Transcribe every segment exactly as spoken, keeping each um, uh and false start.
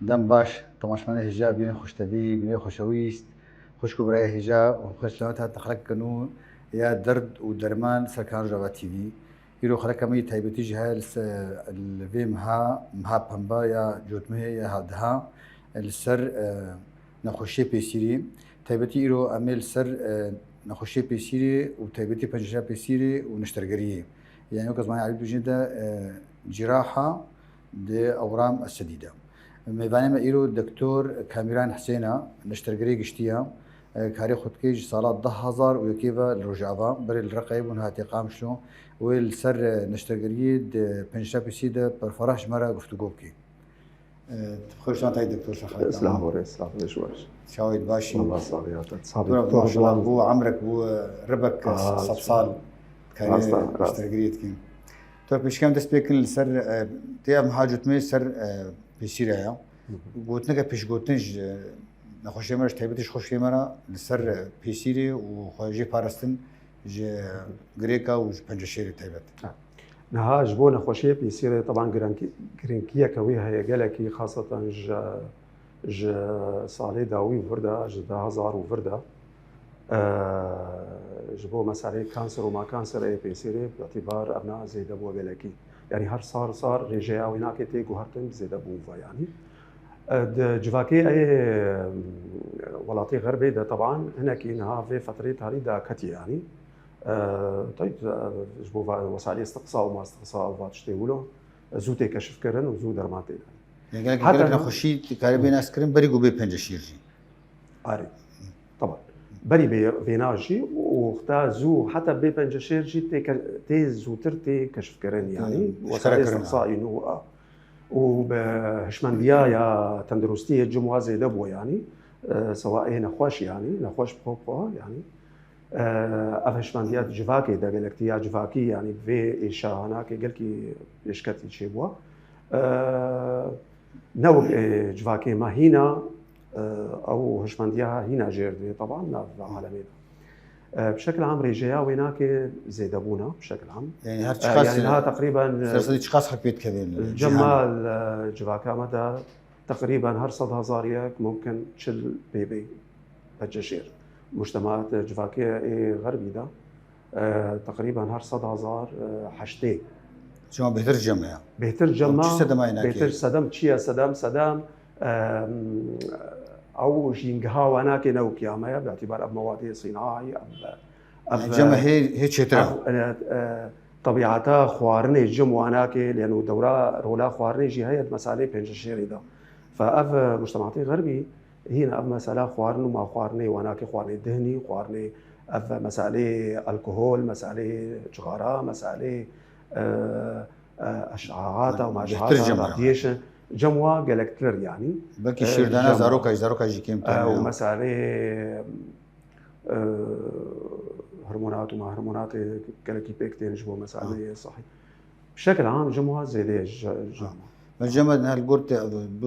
Dem baş, temaşevanê hêja, bînê xweştevî, bînê xweşewîst, xwişk û birayê hêja, xweş lewet hat xelek nû ya derd û derman ser Kanal Rojava T V. Îro xeleka me yê taybetî jî heye li se-, li vê meha, meha pemba ya cotmehê ya hevdeha, li ser, e, nexweşiyê pêsîrî. Taybetî îro em ê li ser, e, nexweşiyê pêsîrê û taybetî penceşêra pêsîrê û neştergeriyê. Yani wek zimanê erebî dibêjin de, e, ciraha di Ewram Esedî de. Mêvanê me îro Doktor Kamîran Hisêna, neştergerê giştî ya, e, karê xwe dike ji sala du hezar û yekê ve li Rojava, berê li Reqayê bû, niha tê Qamişlo. Wê li ser, e, neştergeriyê di penceşêra pêsîrê de perferaş ji me re guftûgo bike. E, tu bi xêr hatî doktor, ser xelek. Silav û rêz, silav û rêz baş. Çawa yî, baş î? Wela sax bî ya te. Sax bî. Doktor, doktor, maşallah, bû emrek, bû, e, ribek, e, sed sal. Karê neştergeriyê dikin. Tu pêşkem dest pê kin li ser, e, tê ev meha cotmehê ser, e, pêsîra ya. Gotineke pêşgotin ji nexweşiyê me re, ji taybetî ji xwişkê me re li ser, e, pêsîrê û xwe jê parastin ji girêka û ji penceşêrê taybet. Ha. Niha ji bo nexweşiyê pêsîrê, teban girenkî-, giringiyeke wî heye gelekî, xaseten ji, ji salê dawî û vir de, ji du hezar û vir de, e, ji bo meseleyê kanser û makanserê pêsîrê, bi îtîbar evna zêde bû gelekî. Yani her sar sar rêjeya wênakê tê guhertin, zêde bû ve yani. E, di civakê ê, e, welatê Xerbê de teban hinekî niha vê fetrê tarî de ketiye yani. E, tabii, e, ji bo va-, wesailê istiqsa û ma istiqsa û va tiştê wilo, e, zû tê keşifkirin û zû derman tê. Yani gelek, heta gelek niha nexweşî dikarî bê naskirin berî ku bê penceşêr jî. Arê. Teban. Berî bê vêna jî û wexta zû heta bê penceşêr jî tê ke-, tê zûtir tê keşifkirin yani. Wesailê istiqsa û, û bi hişmendiya ya tenduristiyê cim wa zêde bû yani. E, sewa ê nexweş yani, nexweş bi xwe bi xwe yani. E, ev hişmendiya civakê de gelek tê ya civakî, yani vê êşa hanakê gelkî pêşketî çêbû. E, ne wek, e, civakê me hîna, e, ew hişmendiya hîna jêr dibê, teban nav alemê de. E, bi şekil am rêjeya wênakê zêde bûna, bi şekil am. Yani her, e, çiqas, yani niha teqrîben, e, sersedî çiqas hek pê dikevê li cem cîhanê? Mal, e, civaka me de teqrîben her sed hezar yek mumkin çil pê bê. Penceşêr. Mujtemaat civakê ê Xerbî de, e, teqrîben her sed hezar, e, heştê. Çima bêhtir cem e ya? Bêhtir cem e. Çi sedema ye nakê? Bêhtir sedem çi ye? Sedem, sedem, e, ew jîngeha wanakê ne wekî ya me ye, bi îtîbar ev mewadê sînaî, ev, ev, cem e hê, hê çêtir e. Ev, e, e, tebîata xwarinê cim wanakê, lê û dewra rola xwarinê jî heye di meselê penceşêrê de. Fe ev, e, mujtemaatê Xerbî, Hîna ev mesela xwarin û ma xwarinê, wanakê xwarinê dihnî, xwarinê ev meselê alkohol, meselê cixara, meselê, e, e, eşaata û ma eşaata, radiation, cem wa gelektir yani. Belkî, e, şîrdana zaroka, zaroka jî kêmtir e, û meselê, e, hormonat û ma hormonatê gelekî pêk tên ji bo meselê sahî. Bi şekil am cem wa zêde ye ji, ji. Ha. Me cem e niha li gor te, bi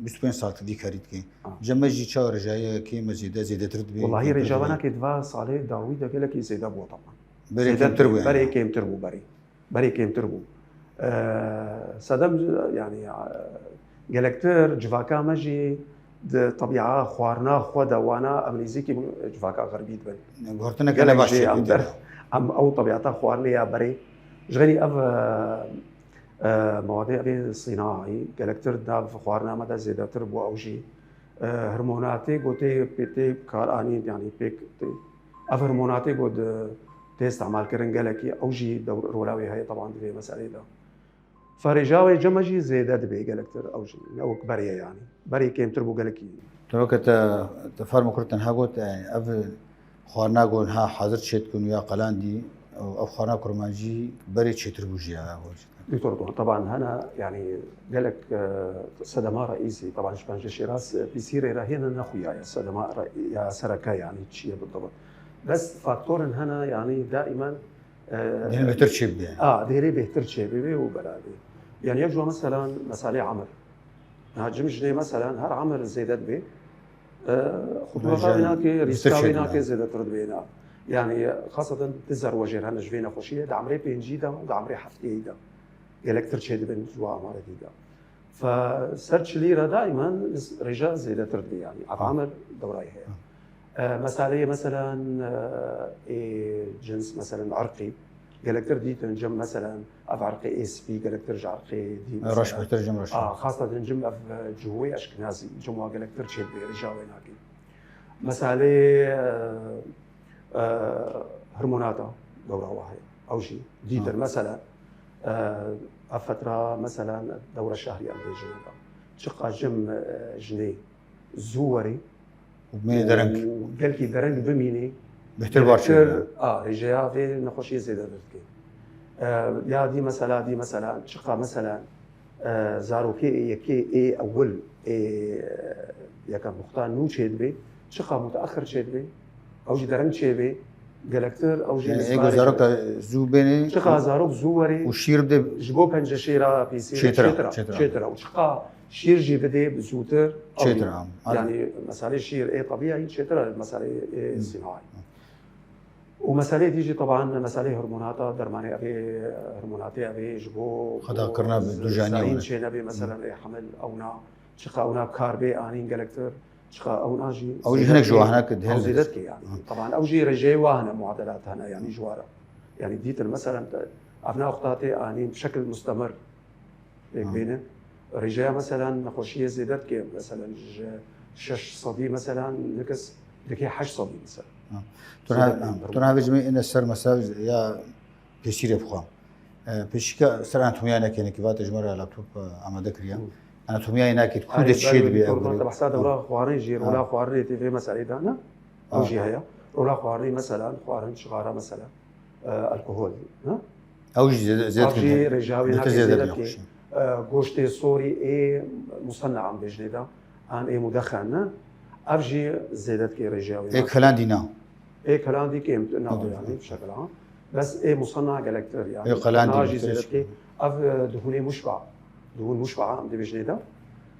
bîst û pênc sal tu vî karî dikî. Ha. Cem e jî çawa rêjayekê me zêde, zêdetir dibê? Wellahî rêja wenakê di va salê dawî de gelekî zêde bû teban. Berê kêmtir bû yani. Berê kêmtir bû berê. Berê kêmtir bû. Ee, sedem yani, e, gelektir civaka me jî di tebîa xwarina xwe de wana em nêzîkî civaka xerbî dibin. Guhertineke ne baş jî em ber, em ew tebîata xwarinê ya berê. Ji xêrî ev, e, e, mewadê evê sînaî gelektir di nav xwarina me de zêdetir bû, ew jî, e, hormonatê ku tê, pê tê kar anîn, yanî pêk tê, ev hormonatê ku di, tê îstemal kirin gelekî, ew jî dew-, rola wê heye teban di vê meselê de. Ferêja wê cem e jî zêde dibê gelektir ew jî. Ne wek berê ye yanî. Berê kêmtir bû gelekî. Tu weke te, te fermo kir, tenha got, e, ev xwarina ku niha hazir çêdikin ya qelandî, ew, ev xwarina kurmancî berê çêtir bû jî ya. Doktor Doğan, teban hene, yanî gelek, e, sedema reîsî, teban ji penceşêra pîsîrê re hêne nexuyaye, sedema re-, ya sereke yanî çi ye bi dibit. Bes faktorên hene, yanî daimen, e, dihêlin bêhtir çêbibe. A, dihêlê bêhtir çêbibe û bela bê. Yanî yek ji wan meselan, meselê emir. Niha cim jinê meselan her emir zêde dibe. E, xutbeta wê nake, rîska wê nake, zêdetir dibe na. Yanî, xaseten di zer wejêr hene ji vê nexweşiyê, di emrê pêncî de û di emrê heftêyî de. Gelektir çêdibin ji wa amaretî de. Fe ser çilî re daimen rêja zêdetir dibe, yanî ev emir dewrayê heye. E, meseleyê, meselen, e, ê cins, meselen, irqî, gelektir dîtin cim, meselen, ev irqê ê spî gelektir ji irqê dî, E, reş meselen. Bêhtir cim reş. A, xaseten cim ev, e, cihûyê eşkenazî, cim wa gelektir çêdibe, rêja wê nake. Meseleyê, e, e, hormonata dewra wa heye. Ew jî dîtir, Ha. Meselen, e, ev fetra, meselen, dewra şehrî em bêjin de. Çiqa cim, e, jinê zû werê Û bimîne dereng. Û gelkî dereng bimîne, Bêhtir bar gelektir, çêdibe. A, rêjeya vê nexweşiyê zêdetir dike. E, ya dî mesela, dî mesela, çiqa mesela, e, zarokê ê yekê, ê ewil, ê, e, yeka muxta nû çêdibe, çiqa mutaexir çêdibe, ew jî dereng çêbe, gelektir, ew jî Yani, nizbarê ê ku zarok çêbe. Zû bêne Çiqa û, zarok zû werê û şîr bide ji bo penceşêra pêsîrê çêtir a, çêtir a, çêtir a. Çêtir a. Û çiqa şîr jî bidê bi zûtir, ew Çêtir jî. A. Yani, meselê şîr ê tebî ya, hîn çêtir a, meselê ê Hı. sînayê. Û meseleyê dî jî, teban, meseleyê hormonata, dermanê evê, hormonatê evê ji bo Xwedakirina bi z-, dujaniya zayîn were. Çê nebe, meselen, ê hemil, ewna, çiqa ewna kar bê anîn gelektir, çiqa ewna jî Ew jî hinek ji zêdetkê, wahna ki ew dihêlin. Zêdetkê, yani. Hı. Teban, ew jî rêjeyê wa hene, muadelat hene, yani, ji wara. Yani, dîtin, meselen, te, evna wexta tê anîn bi şekil mustemir. Pêk Ha. bêne. Rêjeya, meselen, nexweşiyê zêde dike, meselen, ji şeş sedî, meselen, nikis dike heşt sedî, meselen. Ha. Tu Zêde ha, dike ha. durum. Tu ha vê cimê ine ser mesela ya pêsîrê bixwe. E, pêşîka ser anatomiya neke, nekî vate ji me re laptop, e, amade kiriye. Hı. Anatomiya nake, ku Ay, de çê belê, dibe, doktor, ev me girê. Te behsa dewra xwarin jî, Ha. rola xwarinê tê vê meselê de, ne? Ew Ha. jî heye. Rola xwarinê, meselen, xwarin, cixara, meselen. e, alkohol, ne? Ew jî zêde, zêde Ev jî dikin. Rêja wê Bêtir nake zêde zêde dikin, dike. Xweşe. E, goştê sorî ê musenna em bêjinê de, an ê mudexen, ne? Ev jî zêde dike rêja wê Ê nake. Kelandî na. Ê kelandî kêm, na, Hı hı. yani, bi şekil am. Bes ê musenna gelektir, yani. Ê kelandî Na jî gelektir. Zêde dike. Ev, e, duhûnê muşba. Duhûn muşba em dibêjinê de.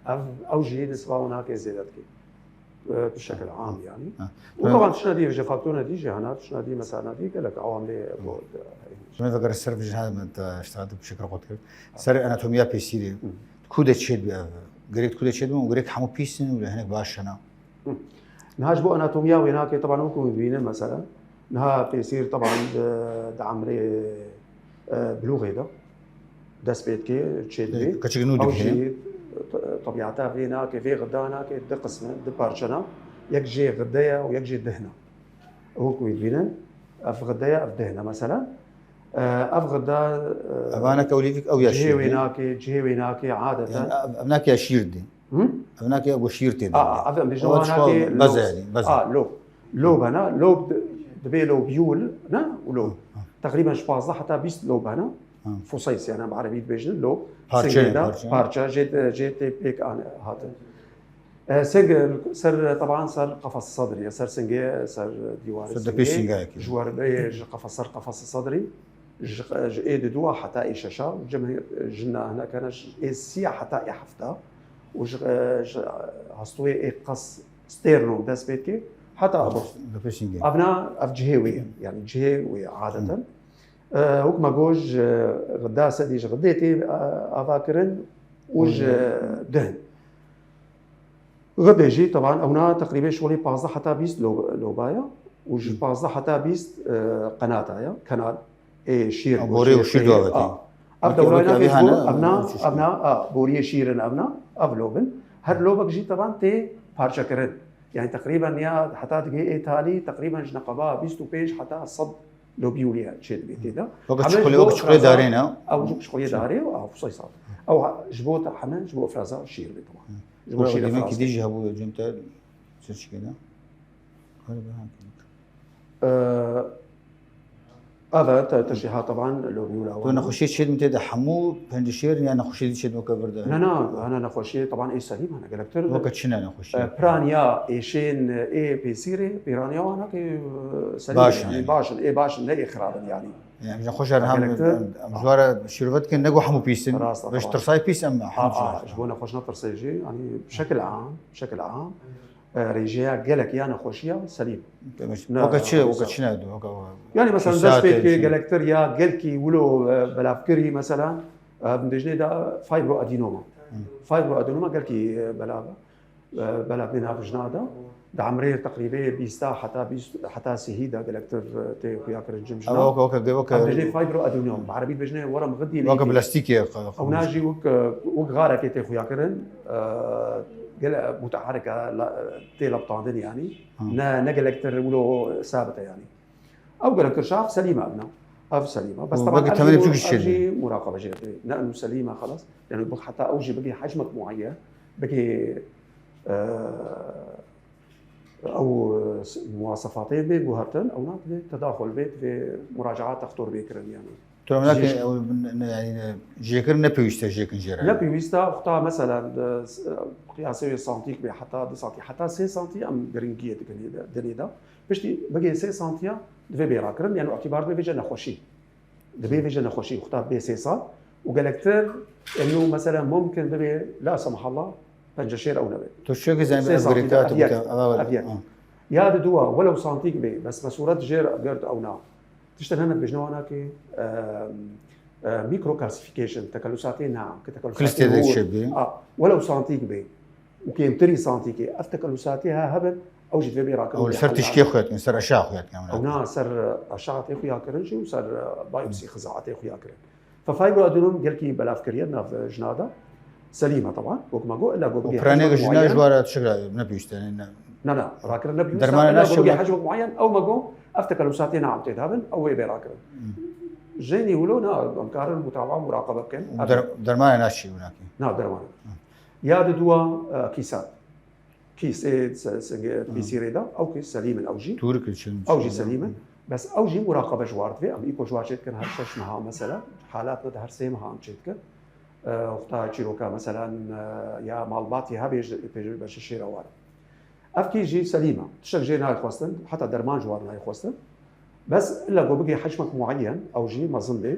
Ev, ew jî nisba wê nake zêde dike. E, bi şekil am, yani. Ha. Û Hı. taban tiştine dî, ji faktorine dî jî hene, tiştine dî, mesela dî, gelek awamlê Hı. bo, e, Min vegere ser vijin hada min te ştihadî bi şekil xwe dikir. Ser anatomiya pêsîrê. Hı. Ku de çê dibe ev? Gerek ku de çê dibe û gerek hemû pîs in û hinek baş hene? Hı. Niha ji bo anatomiya wê nake, taban wekî dibînin, mesela. Niha pêsîr, teban, di, di emrê, e, bilûxê de dest pê dike, çê dibê. Keçik nû Ew dibîne. Jî, te-, tebîata vê nake, vê xida nake, du qism e, du parçe ne. Yek jê xide ye û yek jî dihn e. Ew ku dibînin, ev xide ye, ev dihn e, mesela. E, ev xida, e, Evaneke olîvîk ew ya cihê wê şîrî. Nake, cihê wê nake, adeten. Yani, ev, ev nake ya şîr dî. Hı? Ev nake ya ku şîr tê de. A, a, ev em bêjin Ew wan çiqa nake beze lob. Yani, beze. A, lob. Lob hene, lob di-, dibê lobiyûl, ne? Û lob. Ha. Teqrîben ji pazdeh heta bîst lob hene. Ha. Fuseys, yani, em bi erebî dibêjin, lob. Parçe, Singê de, parçe. Parçe, jê, jê tê pêk an-, hatin. E, sing, ser, teban ser qefes sedrî, ser singê, ser dîwarê Ser de singê, pêşîngayekî. Ji werê, ji qefes, ser qefes sedrî, ji, ji ê diduwa heta ê şeşa, cem-, jina hinek hene, ji ê sîya heta ê hefta, û ji, ji hastûyê ê qas sternum dest pê dike, heta abos. Bi pêşîngê. Evna, ev cihê wê ye, yani cihê wê ye adeten. Hı. E, wek me got, ji xida sedî ji xidê tê, e, ava kirin û ji Hı. dihn. Xidê jî, teban, ewna teqrîbê şolê pazdeh heta bîst lo-, loba ye û ji Hı. pazdeh heta bîst, e, qenata ye, kenal. Ê şîr, Ha, û borê û şîr şîr pê-, dawetî. A. Ev Wekî, dewra wekî nake evî ji bo hene, evna, wekî şîr. Evna, a, boriyê şîr in evna, ev lob in. Her lobek jî teban tê parçekirin. Yani teqrîben ya heta digê ê talî, teqrîben ji neqeba bîst û pênc heta sed lobiyûlî ye çê dibê tê de. Weke Heme çikolê, ji bo weke çikolê ifraza, darê ne? Ew ji çikolê darê û, a, fusay sal. Ew ha, ji bo te heme, ji bo ifraza şîr bê teban. Ji bo Weke şîr demekî ifraz dî bê. Ji hebû cem te ser çikê ne? Hadi be, ha. Ee, ava te, te şiha taban lobiyûla Tu wan. Nexweşiyê çêdin tê de hemû pencişêr ya nexweşiyê dî çêdin weke vir de? Ne, ne, hene nexweşiyê taban ê selîm hene, gelektir. Weke çi ne nexweşiyê? Ee, piraniya êşên ê pêsîrê, pîraniya wan heke, e, selîm Baş in, yani, yani. Baş in, ê baş in, ne ê xirab in yani. Yani, ji xweş em, Gelektir. Em, em ji wara şîrove dikin, ne ku hemû pîs in. Rast, Beş tamam. Tirsay pîs em, Ha, hemû ha, şîrove. Ji bo nexweşna tirsê jî, yani, bi şekil am, bi şekil am. E, rêjeya gelek ya nexweşiya selîm. Demek, Ne, weke çi, weke weke çi ne, weke Yani mesela dest pêkê gelektir ya gelkî wilo, e, belavkirî mesela, e, em dibêjinê de fibroadenoma. Fibroadenoma gelkî, e, belav e. E, belav bê nav jina de. Di emrê teqrîbê bîsta heta bîst, heta sihî de gelektir, e, tê xuya kirin cim jina. Ew weke weke weke Em dibêjinê fibroadenoma. Bi erebî dibêjinê werem xidî weke lêkî. plastîkê. Ew na jî wek, e, wek xarekê tê xuya kirin. E, gele mutaherike la-, tê leptandin yanî. Ne, ne gelektir wilo sabit e yanî. Ew gelektir şax selîm e evna. Ev selîm e. Bes Û taban belkî ev temenê jî biçûk jî ev çêdibê. jî muraqebe jê dibê. Ne enu selîm e xelas. Yani bik heta ew jî bigê hecmek muayyen. Bigê, e, ew, e, muwasefatê bê guhertin, ew na divê tedaxul bê, divê muracaat textor bê kirin yani. Tu emlakê ew ne- ne- yani ne- jêkirin ne pêwîst e jêkin jê re. Ne pêwîst e, xta mesela, e, s-, qiyasê wê santîk bê, heta du santî, heta sê santî em giringiyê dikin dinê de. Piştî bigê sê santiya divê bê rakirin, yani îtibar divê vêce nexweşî. Divê vêce nexweşî, xta bê sê sal û gelektir, eno mesela mumkin bibê, la semahalla, penceşêr ew nebe. Tu çi ki Sê zembî ev santî girêka de tu ev yek, bike. Ava ev yek. Ha. Ya di dua, welew santîk bê, bes mesuret jêr girt ew na. Tiştin hene bêjnewana ki, em, e, microcalcification, tekelusatê na, ki tekelusatê Klistê de hûr, çêbê. a, welew santîk bê û kêmtirî santîkê, ev tekelusatê ha hebin, ew jî divê bê rakirin. Ew li ser tişkê xuya dikin, ser aşağı xuya dikin. Ew na ser aşağı tê xuya kirin jî û ser, e, biopsî xizaetê xuya kirin. Fe fibroadenom gelkî belav kiriye nav jina de. Selîm e taban. Wek me got, illa got O bigê piranê hecmek jina muayyen. ji wara tişkila ne pêwîst e, ne. Na, na, rakirin ne pêwîst e. Dermanê Illa naşe got bigê wek- hecmek muayyen, ew me got, ev tekelusatê neamtê dabin, ew wê bê rakirin. Jênî wilo na, em karin mutaba muraqebe bikin. Der- Dermanê naşî winakî. Na, derman. Ya di dua, e, kîsat. Kîs ê se- singê pîsîrê de, ew kîs selîm in ew jî. Tûrik çin. Ew jî selîm in. Bes ew jî muraqebe ji war divê. Em îko ji war çêdikin her şeş meha mesela. Halat me de her sê meha em çêdikin. E, Wexta çîroka mesela, e, ya malbatî hebê ji pêşberşê şêra war. Ev kî jî selîm e. Tiştek jê nayê xwestin, heta derman ji war nayê xwestin. Bes illa ku bigê hecmek muayyen, ew jî mezin bê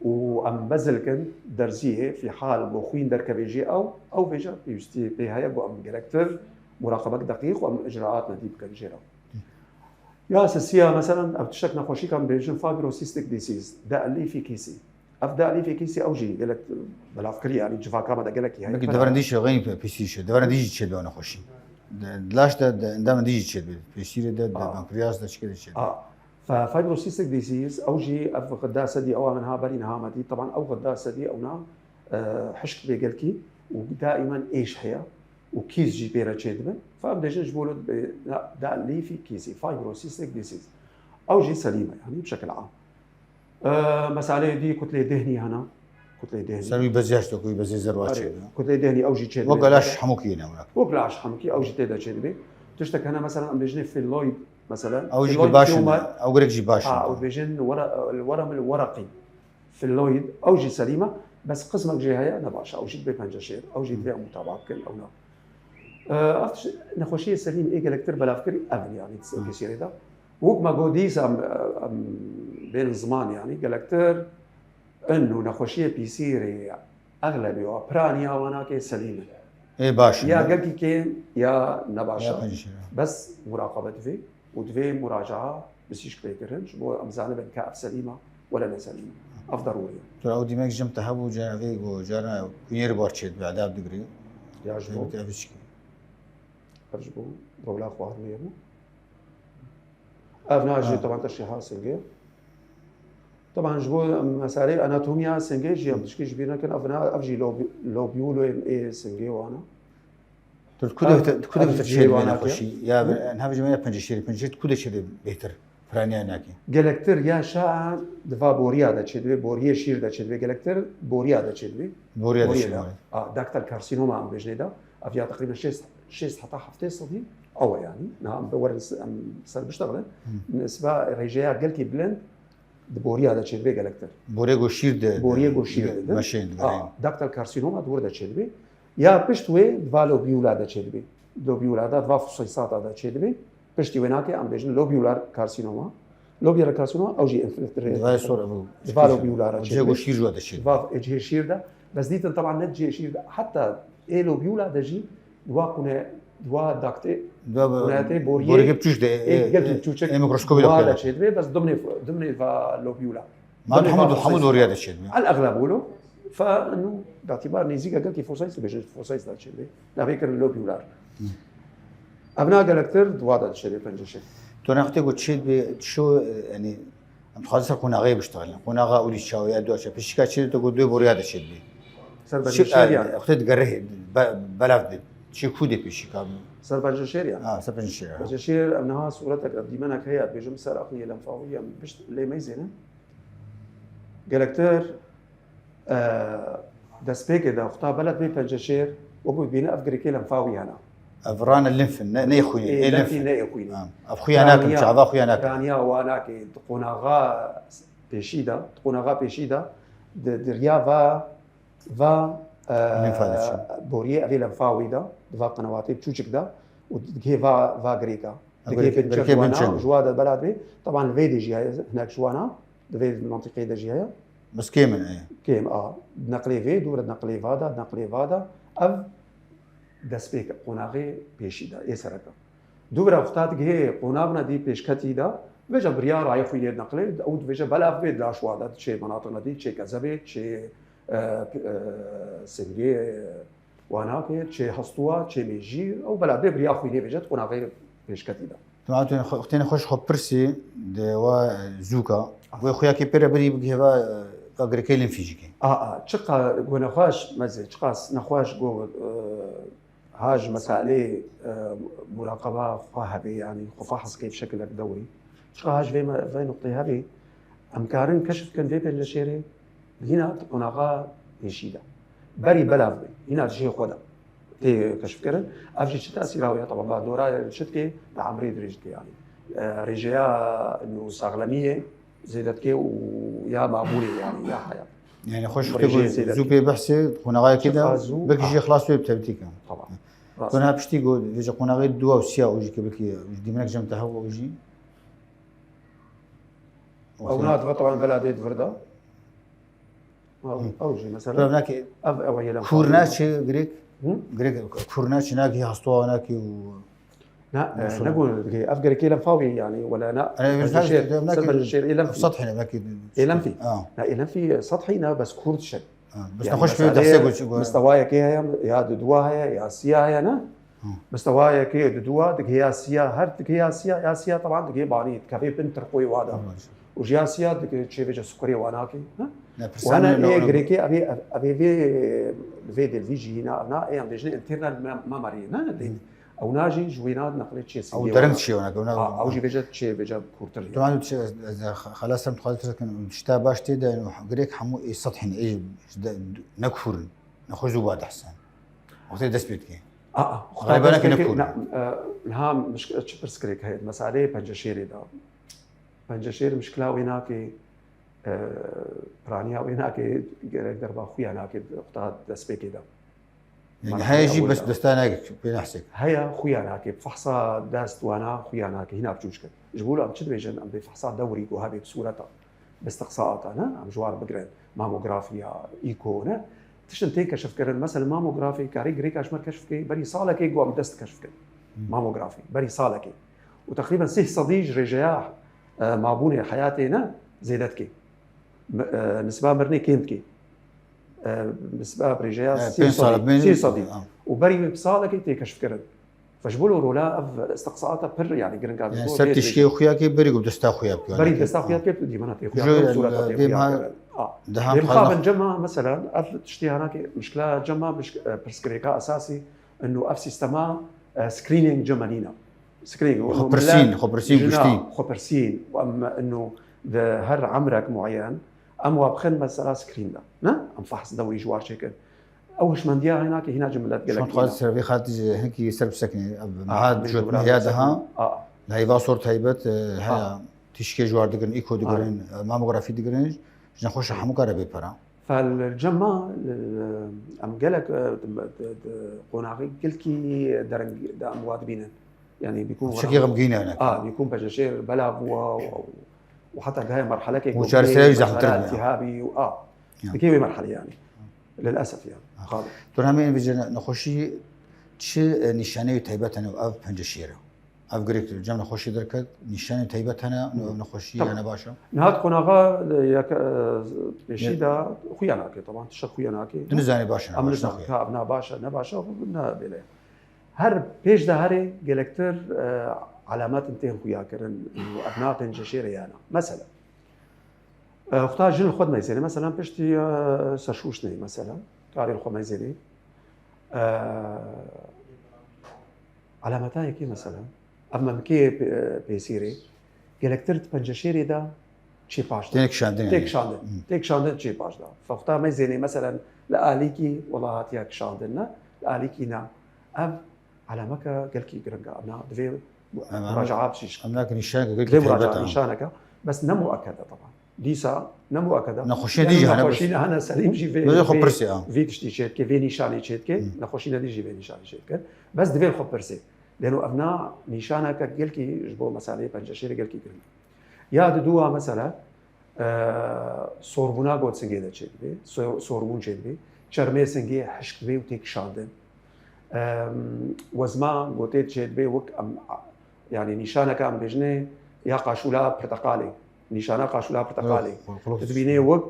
û em bezil kin derziyê fîhal bo xwîn derkevê jî ew, ew vêca pêwîstî pê heye ku em gerektir muraqebek deqîq û em icraat nedî bikin jê re. Ya sisiya, meselen, ev tiştek nexweşîkan bêjin fibrocystic disease, de elîfî kîsî. Ev de elîfî kîsî ew jî gelek belav kirî, yanî civaka me de gelekî heye. Belkî deverên dî jî xeynî pîsî çê. Deverên dî jî çêdibê nexweşî. Di laş de, di endamên dî jî çêdibê. Pêsîrê de, di Ah. pankreas de çikê de çêdibê. Ah. Fe- Fibrocystic disease, ew jî ev xidda sedî ewa min ha berî niha me dî. Teban ew xidda sedî ew na, e, hişk bê gelkî û daimen êş heye û kîs jî pê re çêdibin. Fe em dêjin ji bo lo dibê, na, de elîfî kîsî, fibrocystic disease. Ew jî selîm e, yanî bi şekil am. E, meseleyê dî kutlê dehnî hene. Kutlê dehnî. Ser wî beziyaj to ku wî bezê zerwa Erê, çêdibê. kutlê dehnî ew jî çêdibê. Wek laş hemûkî yine wek. Wek laş hemûkî ew jî tê de çêdibê. Tiştek hene, mesela em bêjinê filloid, mesela. Ew jî Filloid ki baş in. tumor. Ew gerek jî baş in. Ha, ew dibêjin were-, el-werem el-wereqî. Filloid, ew jî selîm e, bes qismek jê heye ne baş e. Ew jî dibê penceşêr, ew jî divê em mutaba bikin, ew na. E, ev tişt-, nexweşiyê selîm ê gelektir belav kirî ev in, yanî di pîsîrê de. Wek me got dîsa em, em bênin ziman, yanî gelektir in û nexweşiyê pîsîrê exlebê wa piraniya wanakê selîm in. Ê baş in. Ya gelkî kêm ya ne baş Ya e. penceşêr. Bes muraqebe divê û divê muracaa bisîşk pê kirin, ji bo em zanibin ka ev selîm e wele ne selîm e. Ev derûrî ye. Tu ew dîmek jim te hebû, cara vê go, cara kunyê bar çêdibê, edab digirî. Ya ji bo, Ev çikî. ev ji bo rewla xwarinê bû. Ev na jî Ha. teban teşrîha singê. Teban ji bo meseleyê anatomiya singê jî em tişkî ji bîr nekin. Ev na, ev jî lobi-, lobiyuloyên ê singê wana. Tu ku de, tu ku de Ev bihtir jî çêdibê wana nexweşî? Ya bi-, niha vêca me ya penceşêrî, penceşêrî tu ku de çêdibê bêhtir? Piraniya nakê. Gelektir ya şa di va boriya de çêdibê, boriyê şîr de çêdibê, gelektir boriya de çêdibê. Boriya de Boriya çêdibê. A, daktal karsinoma em bêjinê de. Ev ya teqrîben şêst, şêst heta heftê sedî ew e yanî. Niha em bi werin s-, em ser biştexilin. Nisba rêjeya gelkî bilind di boriya de çêdibê gelektir. Boriyê go şîr de. Boriyê go şîr de. Meşeyên digerên. A, daktal karsinoma di wir de çêdibê. Ya pişt wê di va lobiyula de çêdibê. Lobiyula de, di va fuseysata de çêdibê. Piştî wê nake em bêjin lobular karsinoma. Lobular karsinoma ew jî infiltre. Divayê sor ev. Di va lobiyula re Cihê go çêdibê. şîr jwa de çêdibê. Di va cihê şîr de. Bes dîtin teban ne cihê şîr de. Heta ê lobiyula de jî di va qune, di va dakte, Di va qunetê boriyê, boriyê piçûk de, ê ê, gelkî ê, piçûçik ê mikroskopî de wa xwêne. De çêdibê, bes dimnê, dimnê va lobiyula. Ma Dimnê hemû, va hemû fuseysata. Boriya de çêdibê. El exleb wilo. Fa inu betibar nêzîka gelkî Four Sides dibêjin, Four Sides da çêdibê. Navê kirin Lobî Ular. Ev na gelektir di wa de diçêdê Penceşêr. Tu nextê ku çêdibê, ço, e, yanî, em dixwazin ser qonaxê biştexilin. Qonaxa Ulî Çawê ya dua çe. Pişika çêdibê tu ku dê boriya de çêdibê. Ser Penceşêr yan. Wextê digerê, be-, belav dibê. Çê ku dê pişika? Ser Penceşêr yan. Ha, ser Penceşêr, ha. Penceşêr, em niha sûretek, ev dîmenek heye, dibêjim ser aqliyê lenfawî em pişt lê meyzêne. Gelektir, e, destpêkê de, wexta bela dibê Penceşêr, wekî bîne ev girêkê lenfawî hene. Ev rane linf in, ne, ne xwînê, Ê, ê linf lenfî in. Ne ê xwînê. Ha, ev xuya nakin, Piraniya, çava xuya nakin. Piraniya wa nake, di qonaxa pêşî de, di qonaxa pêşî de, di, di riya va, va, e, Linfa diçe. Boriyê evê lenfawî de, di va qenewatê çûçik de, û digihê va, va girêka. Ha, Digihê girêkê, binçek girêkê wana, binçek. Ji wa de bela dibê. Teban li vê de jî heye, hinek ji wana, di vê mantîqê de jî heye. Bes kêm in, ê. Kêm a. Neqlê vê, dû re neqlê va de, neqlê va de. Ev destpêk, qonaxê pêşî de, ê sereke. Dû re wexta digihê qonaxna dî pêşketî de, vêca biryar rayê xwînê dineqlê, ew dibêje belav bê di laş wa de, çê menatiqna dî, çê kezebê, çê, e, p-, e, singê, e, wanakê, çê hestûwa, çê mêjî, ew belav bê birya xwînê vêce di qonaxê pêşketî de. Dema tu xwe, tenê xwe ji xwe pirsî, di wa zûka, wê xuyakê pê re birî bigihê va, va girêkê linfî jî kê. A, a, çiqa go nexweş, mezê, çiqas nexweş go, e, Ha ji meselê, e, muraqeba xwe hebe, yanî xwe fehs kê bi şekilek dewrî. Çiqa ha ji vê me, vê nuqteyê hebe, em karin keşf bikin vê penceşêrê, hîna di qonaxa pêşî de. Berî belav be, hîna di cihê xwe de tê keşfkirin. Ev jî çi tesîra wê ye? Teban, va dora çi dike? Di emrê dirêj dike, yanî. E, rêjeya nû saxlemiyê, zêde dike û ya mabûnê, yanî ya heyat. Yani xweş Rêjeyê zêde dike. Zû pê behsê qonaxayekê de, belkî jî xlas wê bi tevtî ke. Tamam. Rast. Tona piştî got, vêce qonaxê dua û siya û jî ke belkî dîminek cem te hewa û jî. Ew na dibe, teban, bela dê di vir de. Ew, ew jî mesela. Ev, ev, ev yê lem. Kurna çi girêk? Hı? Girêk kurna çi, nakî hastû, nakî û Na, e, ne got, ev girêkê lenfawî, yanî, wela na, penceşêr, ser penceşêr, ê lenfî. Sethî ne, belkî. Ê lenfî. Na, ê lenfî sethî ne, bes kûr dişe. Ha, bes nexweş pê dehsê got, got. Mistewayekê heye, ya di dûa heye, ya siya heye, ne? Mistewayekê di dûa, digihê ya siya, her digihê ya siya, ya siya, teban digihê banî, dikevê bin tirqoyê wa de. Û ji ya siya digihê çêvêce sukurê wa nakê, ne? Û hene ê girêkê, evê, evê vê, vê dê, vî jî hîna, na, ê em dêjinê internal mem-, memory, ne? Ew na jî ji wêna neqlê çê singê. Ew derin çiye wena, wena. Ha, ew jî vêce çê, vêce kûrtir ye. Tamam, çi, ez, ez xelas em dixwazim pirs bikim, tişta baş tê de, girêk hemû ê sed hin, ê ji de, ne kûr in, ne xwe zû ba dehsen. Wextê dest pê dike. A, a, xwe rayba neke ne kûr in. E, niha mişk-, çi pirsgirêk heye, meseleyê penceşêrê de. Penceşêr mişkila wê nake, e, piraniya wê nake, gerek derba xuya nake, wexta destpêkê de. Yani heye jî bes desta nake, pê nehsek. Heya xuya nake, fehsa dest wana xuya nake, hîna biçûçik e. Ji bo em çi dibêjin, em bê fehsa dewrî ku hebê bi sûreta, bi istiqsaata, ne? Em ji war bigirin, mamografiya, îko, ne? Tiştin tê keşifkirin. Mesela mamografî, karê girêka ji me keşf kê, berî salekê ku em dest keşf kirin. Mamografî, berî salekê. Û teqrîben sih sedî ji rêjeya, e, mabûnê heyatê ne zêde dike. M-, e, nisba mirinê kêm dike. E, nisba bi rêjeya sih sedî, sih sedî. Û berî wê bi salekê tê keşfkirin. Fe ji bo rola ev istiqsaata pir, yanî, giringa. Yani ser tişkê xuya kê berî ku desta xuya bike. Berî desta xuya bike, dîmana tê xuya bike, sureta tê xuya bike. A, dê mixabin cema, mesela, ev tiştê hanakê, mişkila cema, mişk-, e, pirsgirêka esasî, inu ev sîstema, e, screening cema nîna. Screening, xwepirsîn, xwepirsîn giştî. Xwepirsîn, em inu di her emrek muayen, em wa bixin mesela screen de, ne? Em fehs dewrî ji war çêkin. Ew hişmendiya hênakê hîna ji milet gelek. Şon dixwazim ser vê xatî ji hinkî ser bisekinî. Ev niha cotme ya diha. Li heyva sor taybet, e, heya tişkê ji war digirin, îko digirin, e, mamografî digirin, ji nexweşa hemû kare bê pera. Fel cema, e, em gelek, e, di, di, di qonaxê gelkî dereng de em wa dibînin. Yani bîkûn çekî xemgîn e. A, bîkûn peşeşêr bela bûwa û, û heta gaya merhelekê û çareserî zehmtir bû. Tihabî û a. Dikê wê merhelê yani. Lilesef yani. Xadir. Tu hemê vêce nexweşî çi, e, nîşaneyê taybet hene ev penceşêr e? Ev girêk cem nexweşî derket, nîşanê teybet hene, ev nexweşî Tamam. Hene baş e. Niha di qonaxa, e, yek, e, pêşî de xuya nake, taban, tiştek xuya nake. Tu nizanî baş e, Em baş nizan nexwe. Ka ev ne baş e, ne baş e, ne bêle. Her pêş de herê gelektir, e, alametin tên xuya kirin û ev na penceşêre yana. Mesela, e, xta jin li xwe dimeyzêne, mesela piştî, e, serşûşnê, mesela, karê li xwe meyzêne. E, alameta yekê, mesela, ev memikê pê-, pêsîrê, gelektir di penceşêrê de çê paş de. Têne kişandin Tê yani. kişandin. Tê kişandin çê paş de. Fexta meyzêne, mesela, li alîkî, wela hatiye kişandin, ne? Li alîkî ne. Ev alameke gelkî giring e. Em na divê Em- muracaat bişîş. Em nakin nîşaneke Divê gelkî muracaat taybet e. Nîşaneke. Bes ne mueked e, taban. Dîsa ne mueked e. Nexweşîne dî jî hene, Nexweşîne hene, Selîm jî vê, Vê xwe vê, pirsê, ha. vê tiştî çêdike, vê nîşanê çêdike. Nexweşîne dî jî vê nîşanê çêdike. Bes divê xwe pirsê. Lêno ev na nîşaneke gelkî ji bo meseleyê penceşêrê gelkî giring e. Ya di dû a mesela, e, sorbûna got singê de çêdibe, so-, sorbûn çêdibe, çermê singê hişk dibe û tê kişandin. Em, wezma gotê çêdibe wek em, yani nîşaneke em bêjinê ya qaşûla pirteqalê, nîşana qaşûla pirteqalê. Qulux- qulux- Tu dibînê wek,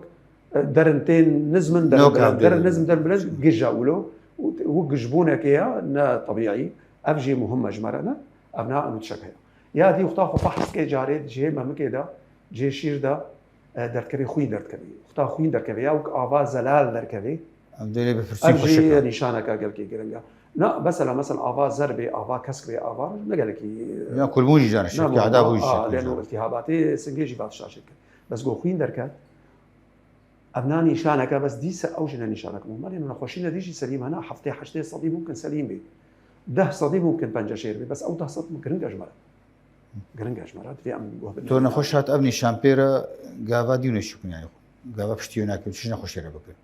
e, derin tên nizmin Yok derin abi. Derin nizmin derin bilez gija wilo. Û wek gijbûneke ya ne tebîî. Ev jî muhim e ji me re ne. Ev na em tişek heye. Ya dî wexta xwe fehs ke carê cihê memikê de, cihê şîr de, e, derdkevê xwîn derdkevê. Wexta xwîn derkevê ya wek ava zelal derkevê. Em dê lê bipirsî Ev xweşik jî e. Nîşaneke gelkî giring e. Na, mesela, mesela ava zer bê, ava kesk bê, ava ne gelekî, e, Ya kulbûn jî car e, ne şirkî bu- eda bû a, jî. lêno iltihabatê singê jî va tişta şekil. Bes go xwîn derket, ev na nîşaneke bes dîse ew jî ne nîşanek muhim e. Lêno nexweşîne dî jî selîm hene, heftê heştê sedî mumkin selîm bê. Deh sedî mumkin penceşêr bê. Bes ew deh sed giring e ji me re. Giring e ji me re. Divê em guh bidin. To nexweş hat ev nîşan pê re gava dî hûn ê çi bikin yani. Gava piştî wê nakin, çi nexweşê re bikin.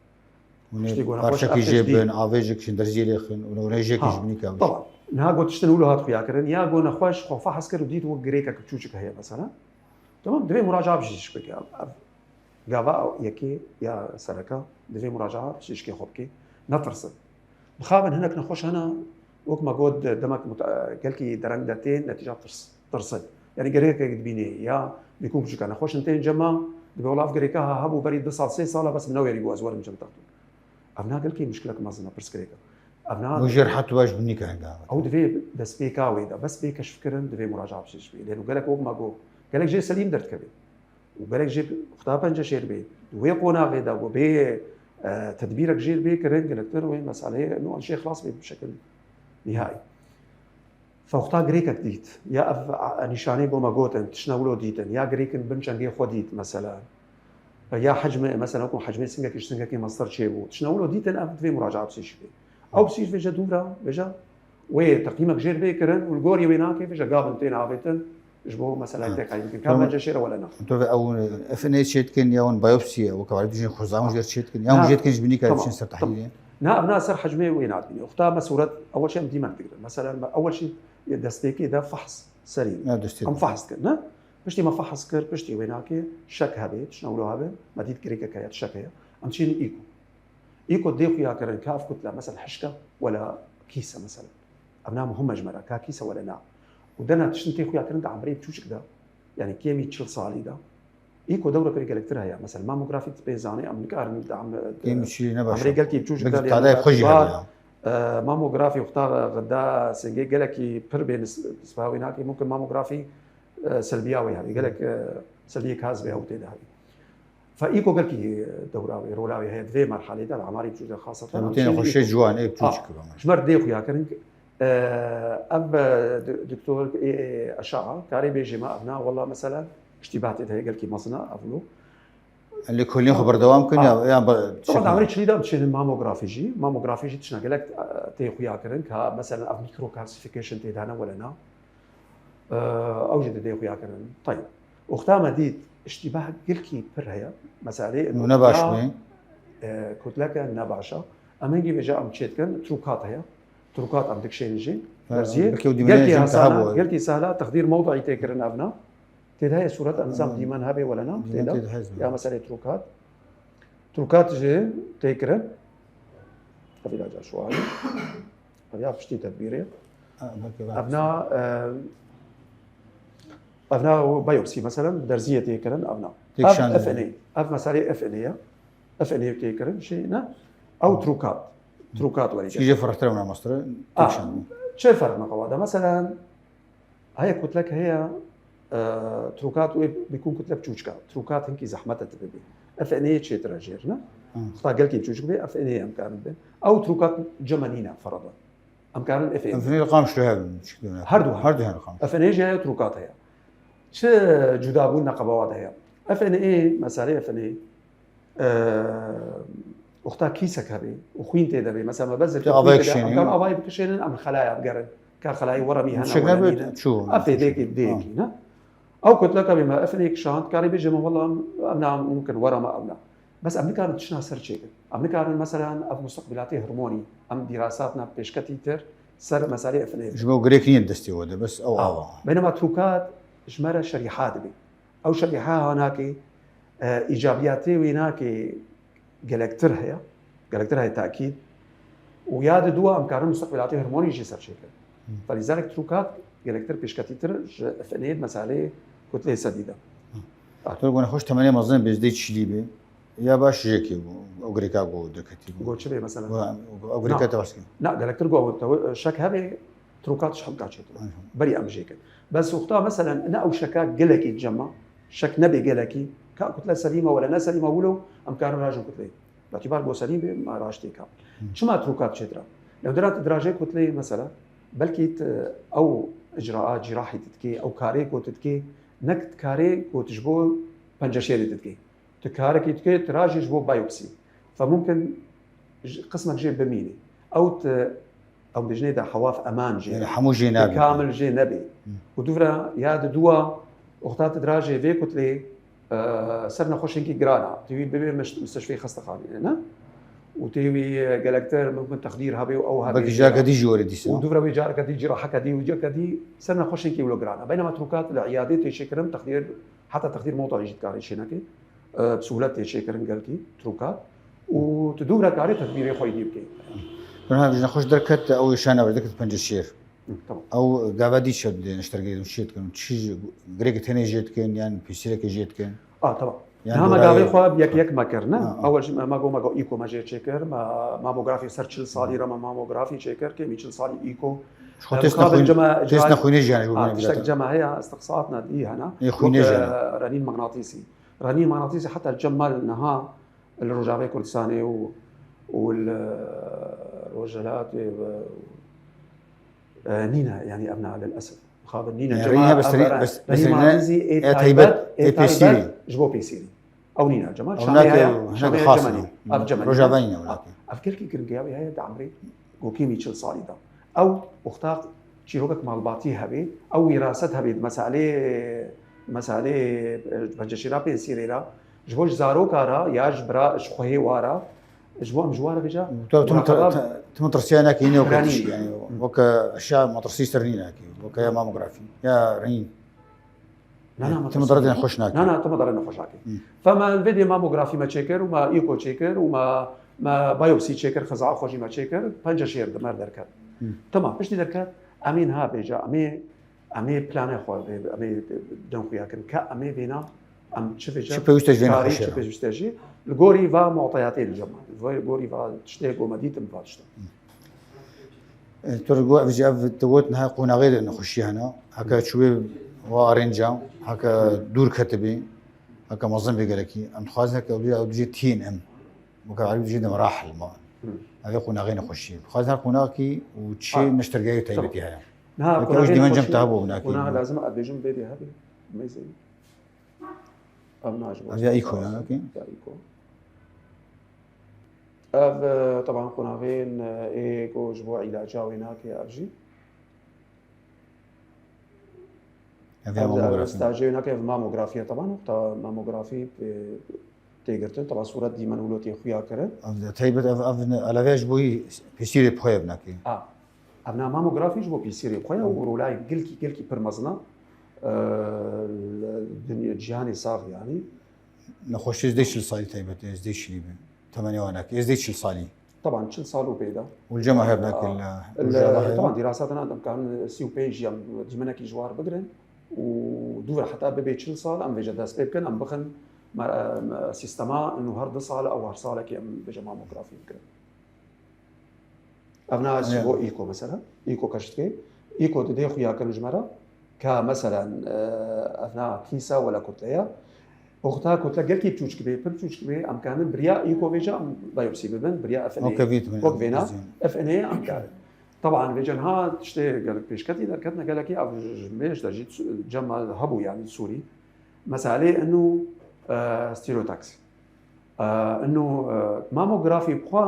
Hûn Piştî ê go nexweş parçekî ev tişt jê dî. bin, avêjek jî derziyê lê xin, û rêjekî Ha, ji binî kawî. Tamam. Niha got tiştin wilo hat xuya kirin. Ya go nexweş xwe fehs kir û dît wek girêkek biçûçik heye mesela. Tamam, divê muracaat jî bike. Ev, ev gava yekê ya sereka divê muracaat jî şikê xwe bike. Netirsin. Mixabin hinek nexweş hene, wek me got demek muta-, gelkî dereng de tên netîca tirs, tirsin. Yani gerêkek dibînê ya bîkûn biçûka nexweşin tên cema, dibe wela ev gerêka ha hebû berî du sal, sê sala bes min newêrî bû ez werim cem textû. Ev na gelkî muşkilek mezin e, pirsgirêk e. Ev na Bû jêr hat baş binî ke hengava. Ew divê destpêka wê de, bes bê keşfkirin divê muracaat biçî ji bî. Lêno gelek wek me got, gelek jê selîm derdikeve. Û gelek jê wexta penceşêr bê. Wê qonaxê de ku bê, e, tedbîrek jêr bê kirin, gelektir wê meseleyê no an jê xilas bê bi şekil nihayî. Fewxta girêkek dît. Ya ev, e, nîşanê bo me gotin, tiştine wilo dîtin. Ya girêkin bin çengê xwe dît mesela. Ya hecmê, mesela ku hecmê singekî ji singekê mestir çêbû. Tiştine wilo dîtin, ev divê muracaat biçî ji bî. Ew biçî ji vêje dûra, vêje wê teqîmek jêr bê kirin û li gorî wê nake, vêje gavin tên avêtin ji bo meseleyê tê qeyd bikin. Ka penceşêr e wele na. To ve ew F N A çêdikin ya hûn biyopsiyê, weke warê dijîn xwezan jêr çêdikin, ya hûn jêdikin ji binî ke biçin ser tehlîlê. Na, ev na ser hecmê wê nadibîne. Wexta me sûret ewel şey em dîmen digrin. Mesela me ewel şey destpêkê de fehs serî. Ya destpêkê. Em fehs dikin, ne? Piştî me fehs kir, piştî wê nake, şek hebe, tiştine wilo hebe, me dît girêkek heye, tiştek heye. Em çîn îko. Îko dê xuya kirin ka ev kutle, mesela hişk e, wela kîs e mesela. Ev na muhim e ji me re, ka kîs e wela na. Û dena tiştin tê xuya kirin di emrê biçûçik de, yani kêmî çil salî de. Îko dewreke wê gelektir heye. Mesela mamografî tu pê zanî, em nikarin di em-, Kêmî çilî ne baş e. Emrê gelkî biçûçik de. Belkî tadayê xwe jî hebe ya. E, mamografî wexta xeda singê gelekî pir bê nis-, nisba wê nake. Mumkin mamografî, e, selbiya wê hebe. Gelek, e, selbiyek hez bê ew tê de hebe. Fe îko gelkî dewra wê, rola wê heye di vê merhalê de, li emarî biçûçik de xaseten. Em têne xweşê ciwan, ê biçûçik. Ji me re dê xuya kirin. E, ev, e, di-, doktor, e, e, eşa'a, karê bêjê me ev na, wela mesela, iştîbah tê de heye gelkî mezin e, ev lo. Lêkolîn xwe berdewam kin ya, ya be-, Tamam, daverê çilî de diçênin mamografî jî. Mamografî jî tiştine gelek, e, tê xuya kirin ka, mesela, ev microcalcification tê de hene wele na. E, ew jî didê xuya kirin. Tayib. Wexta me dît, iştîbah gelkî pir heye. Mesela, Û ne baş bûye. E, kutleke ne baş e. Em hingî vêje em çê dikin, trukat heye. Trukat em dikişênin jî. Ha, derziyê. Belkî ew dîmenê gelkî jin hesana, hebû. Gelkî sehla, texdîr mewduî tê kirin ev na. Tê de heye sûret em nizam dîmen hebe wele na, tê de. Tê de heye. Ya meselê trukat. Trukat jî tê kirin. Ev îlaca şu an. Ev ya piştî tedbîrê. Ha, belkî ben. Ev na, e, Ev na biopsî, meselen, derziyê tê kirin, ev na. Ev F N A, ev meselê F N A ye. F N A tê kirin, şey ne? Ew trukat. Trukat werî. Çî jê firehtir ew na mastir e, têkşandin. Çi ferq naqe wada? Meselen, heye kutlek heye, e, trukat wê bikûn kutle biçûçka. Trukat hinkî zehmet e tu bibî. F N A çêtir e jêr, ne? Xta gelkî biçûçk bê, F N A em karin bin. Ew trukat cema nîne, ferada. Em karin F N A. F N A li Qamişlo heye, çik dibin. Her du hene. Her du hene li Qamişlo. F N A jî heye, trukat heye. Çi cudabûn neqebawa de heye? F N A, meselê F N A, e, wexta kîsek hebe û xwîn tê de be. Mesela me bez zirkê xwîn tê de, em karin avayê bikişênin, em xelaya bigerin. Ka xelayê weremî hene, weremî ne. Ev tê dêkî, dêkî, ne? Ew kutleka bê me F N A kişand, karê bêje me, wela em, em na mumkin wereme ew na. Bes em nikarin tiştna ser çêkin. Em nikarin, meselen, ev musteqbilatê hormonî, em dîrasatna pêşketîtir ser meselê F N A. Ji bo girêk nîne destê we de, bes ew ava. Beynema trukat ji me re şerîha dibe. Ew şerîha ha nake, e, îcabiyatê wê nake gelektir heye, gelektir heye tekîd. Û ya di dua em karin musteqbilatê hormonî jî ser çêkin. Felîzalek trukat gelektir pêşketîtir ji F N A meselê kutlê sedî de. Tu gone xweş temenê mezin bê, ji dê çilî bê. Ya baş jêkê bû, ew girêka ku derketî bû. Go çi bê mesela? Ew girêka te baş kir. Na, gelektir go te şek hebe, trukat ji hemka çêtir. Berî em jêkin. Bes wexta meselen ne ew şeka gelekî cema, şek nebe gelekî, ka kutle selîm e wele ne selîm e wilo, em karin rajin kutleyê. Betîbar go selîm bê, me raştê ka. Çima trukat çêtir e? Lewdira tu dirajê kutleyê mesela, belkî tu ew icraa, cîrahî tu dikê, ew karê ku tu dikê, nek karê ku tu ji bo penceşêrê tu dikê. Tu karekî dikê, tu rajê ji bo biopsî. Fe mumkin ji, qismek jê bimînê. Ew tu, ew dijnê de hewaf eman jê. Yani hemû jê nabî. Kamil jê nebê. Û dûvra ya di dua, wexta tu dirajê vê kutlê, e, ser nexweşênkî giran a. Tu wî bibê mist-, mistişfê xestexanê, ne? Û tê wî, e, gelektir mumkin texdîr hebe û ew hebe. Belkî careke dî jî were dîsa. Û dûvra wê careke dî, cîraheke dî û careke dî ser nexweşênkî wilo giran a. Beynema trukat li îyadê tê çêkirin, texdîr, heta texdîr mewdûî jî dikarê çêneke. E, bi sehûletê çêkirin gelkî, trukat. Û tu dûvra karê tedbîrê xwe yî dî bikê. Guna ji nexweş derket, ew ê şana were dikit penceşêr. Hı, tamam. Ew gava dî çi didê neştergehê çi dikin? Çi jî, girêkê tenê jê dikin yan pêsîrekê jê dikin? A, tamam. Niha me gavê xwe yek yek me kir, ne? Ewel jî me, me got, me got îko me jê çêkir, me mamografî ser çil salî re me mamografî çêkir, kêmî çil salî îko. Ji xwe test nexwînê, test nexwînê jî hene ji bo tiştek cema heye, istiqsaatna dî hene. Ê xwînê jî hene. Renîn maqnatîsî. Renîn maqnatîsî heta cema niha li Rojavayê Kurdistanê û, û li Rojhilatê, e, nîne, yanî ev ne, lilesef. Mixabin nîne. Yanî cema renî ne, bes ev renî, bes, bes renî ne, maqnatîsî ê taybet, ê taybet ji bo pêsîrî. Ew nîne cema, Şamê heye, Şamê heye cema nîne. Ev cema nîne. Rojava nîne, ev gelkî giring e, ew heye di emrê gokîmî çil salî de. Ew wexta çîrokek malbatî hebe, ew wîraset hebe, meselê, meselê, e, penceşêra pêsîrê re, ji bo ji zaroka re ya ji bira, ji xwehê wa re, ji bo em ji wa re vêca. Tu, tu, tu, tu, tu metirsiyê nakî, ne weke tişkî, yanî, weke eşya metirsî ser nî nakî, weke ya mamografî, ya rîn. Na, na, tu me derdê nexweş nakî. Na, na, tu me derdê nexweş nakî. Fe me vê dê mamografî me çêkir û me îko çêkir û me, me biopsî çêkir, xeza xwe jî me çêkir, penceşêr di me derket. Tamam, piştî derket, em ê niha vêca, em ê, em ê planê xwe, em ê din xuya kirin. Ke em ê vêna, em çi vêca, çi pêwîst e ji vê nexweşê re, çi pêwîst e jî. Li gorî va mu'teyatê li cem me. Li gorî va tiştê ku me dît, em va tişta. E, tu got, ev jî ev tu got niha qonaxê de nexweşî hene. Heke çûbê wa arênca, heke dûr ketibê, heke mezin bê gelekî. Em dixwazin heke ew dû, ew dû jê tîn em. Weke erî dû jê de merahil ma. Ev ê qonaxê nexweşî. Dixwazin her qonaxekî û çi neştergehê taybetî heye. Niha weke ew jî dîmen cem te hebû nakî. Qonaxê lazim e, ez bêjim bê dê hebê. Meyzê. Ev na ji bo. Ev ya îko ya, okey. Ya îko. Ev, e, teban qonaxên, e, ê ku ji bo îlaca wê nake ev jî. Ev ya mamografî. Stajê wê nake, ev mamografî ye teban, wexta mamografî, e, tê girtin, teban sûret dîmen wilo tê xuya kirin. Ev de taybet, ev, ev ne, eleve ji bo yî pêsîrê bi xwe ev nake. A. Ev na mamografî ji bo pêsîrê xwe ye û rolayê gelkî, gelkî pir mezin e, e, li dinya, cîhanê sax yanî. Nexweşî ez dê çil salî taybet e, ez dê çilî be. Temenê wan nake, ez dê çil salî. Teban çil sal û pê de. Û li cem me hev nake, li Rojava heye. Teban dîrasatên em karin sî û pênc yan dîmenekî ji war bigirin. û dû ve heta bibê çil sal em vêce dest pê bikin, em bixin me-, me-, sîstema û her du sal ew her salekê em vêce mamografî bikin. Ev na ji bo îko mesela. Îko keşt dike. Îko didê xuya kirin ji me re. Ka meselen, e, ev na kîsa wela kutle ya. Oxta kutle gelkî biçûçik bê, pir biçûçik bê, em kanin biriya îko vêca em biopsî bibin, biriya F N A. Weke vî tibin, Wek vêna, dizîn. F N A em karin. Taban vêca niha tiştê gelek pêşketî derketine gelekî ev ji mêj de jî cema hebû yani Sûrî. Meselê inu, e, stereotaxi. Eno, e, mamografî bi xwe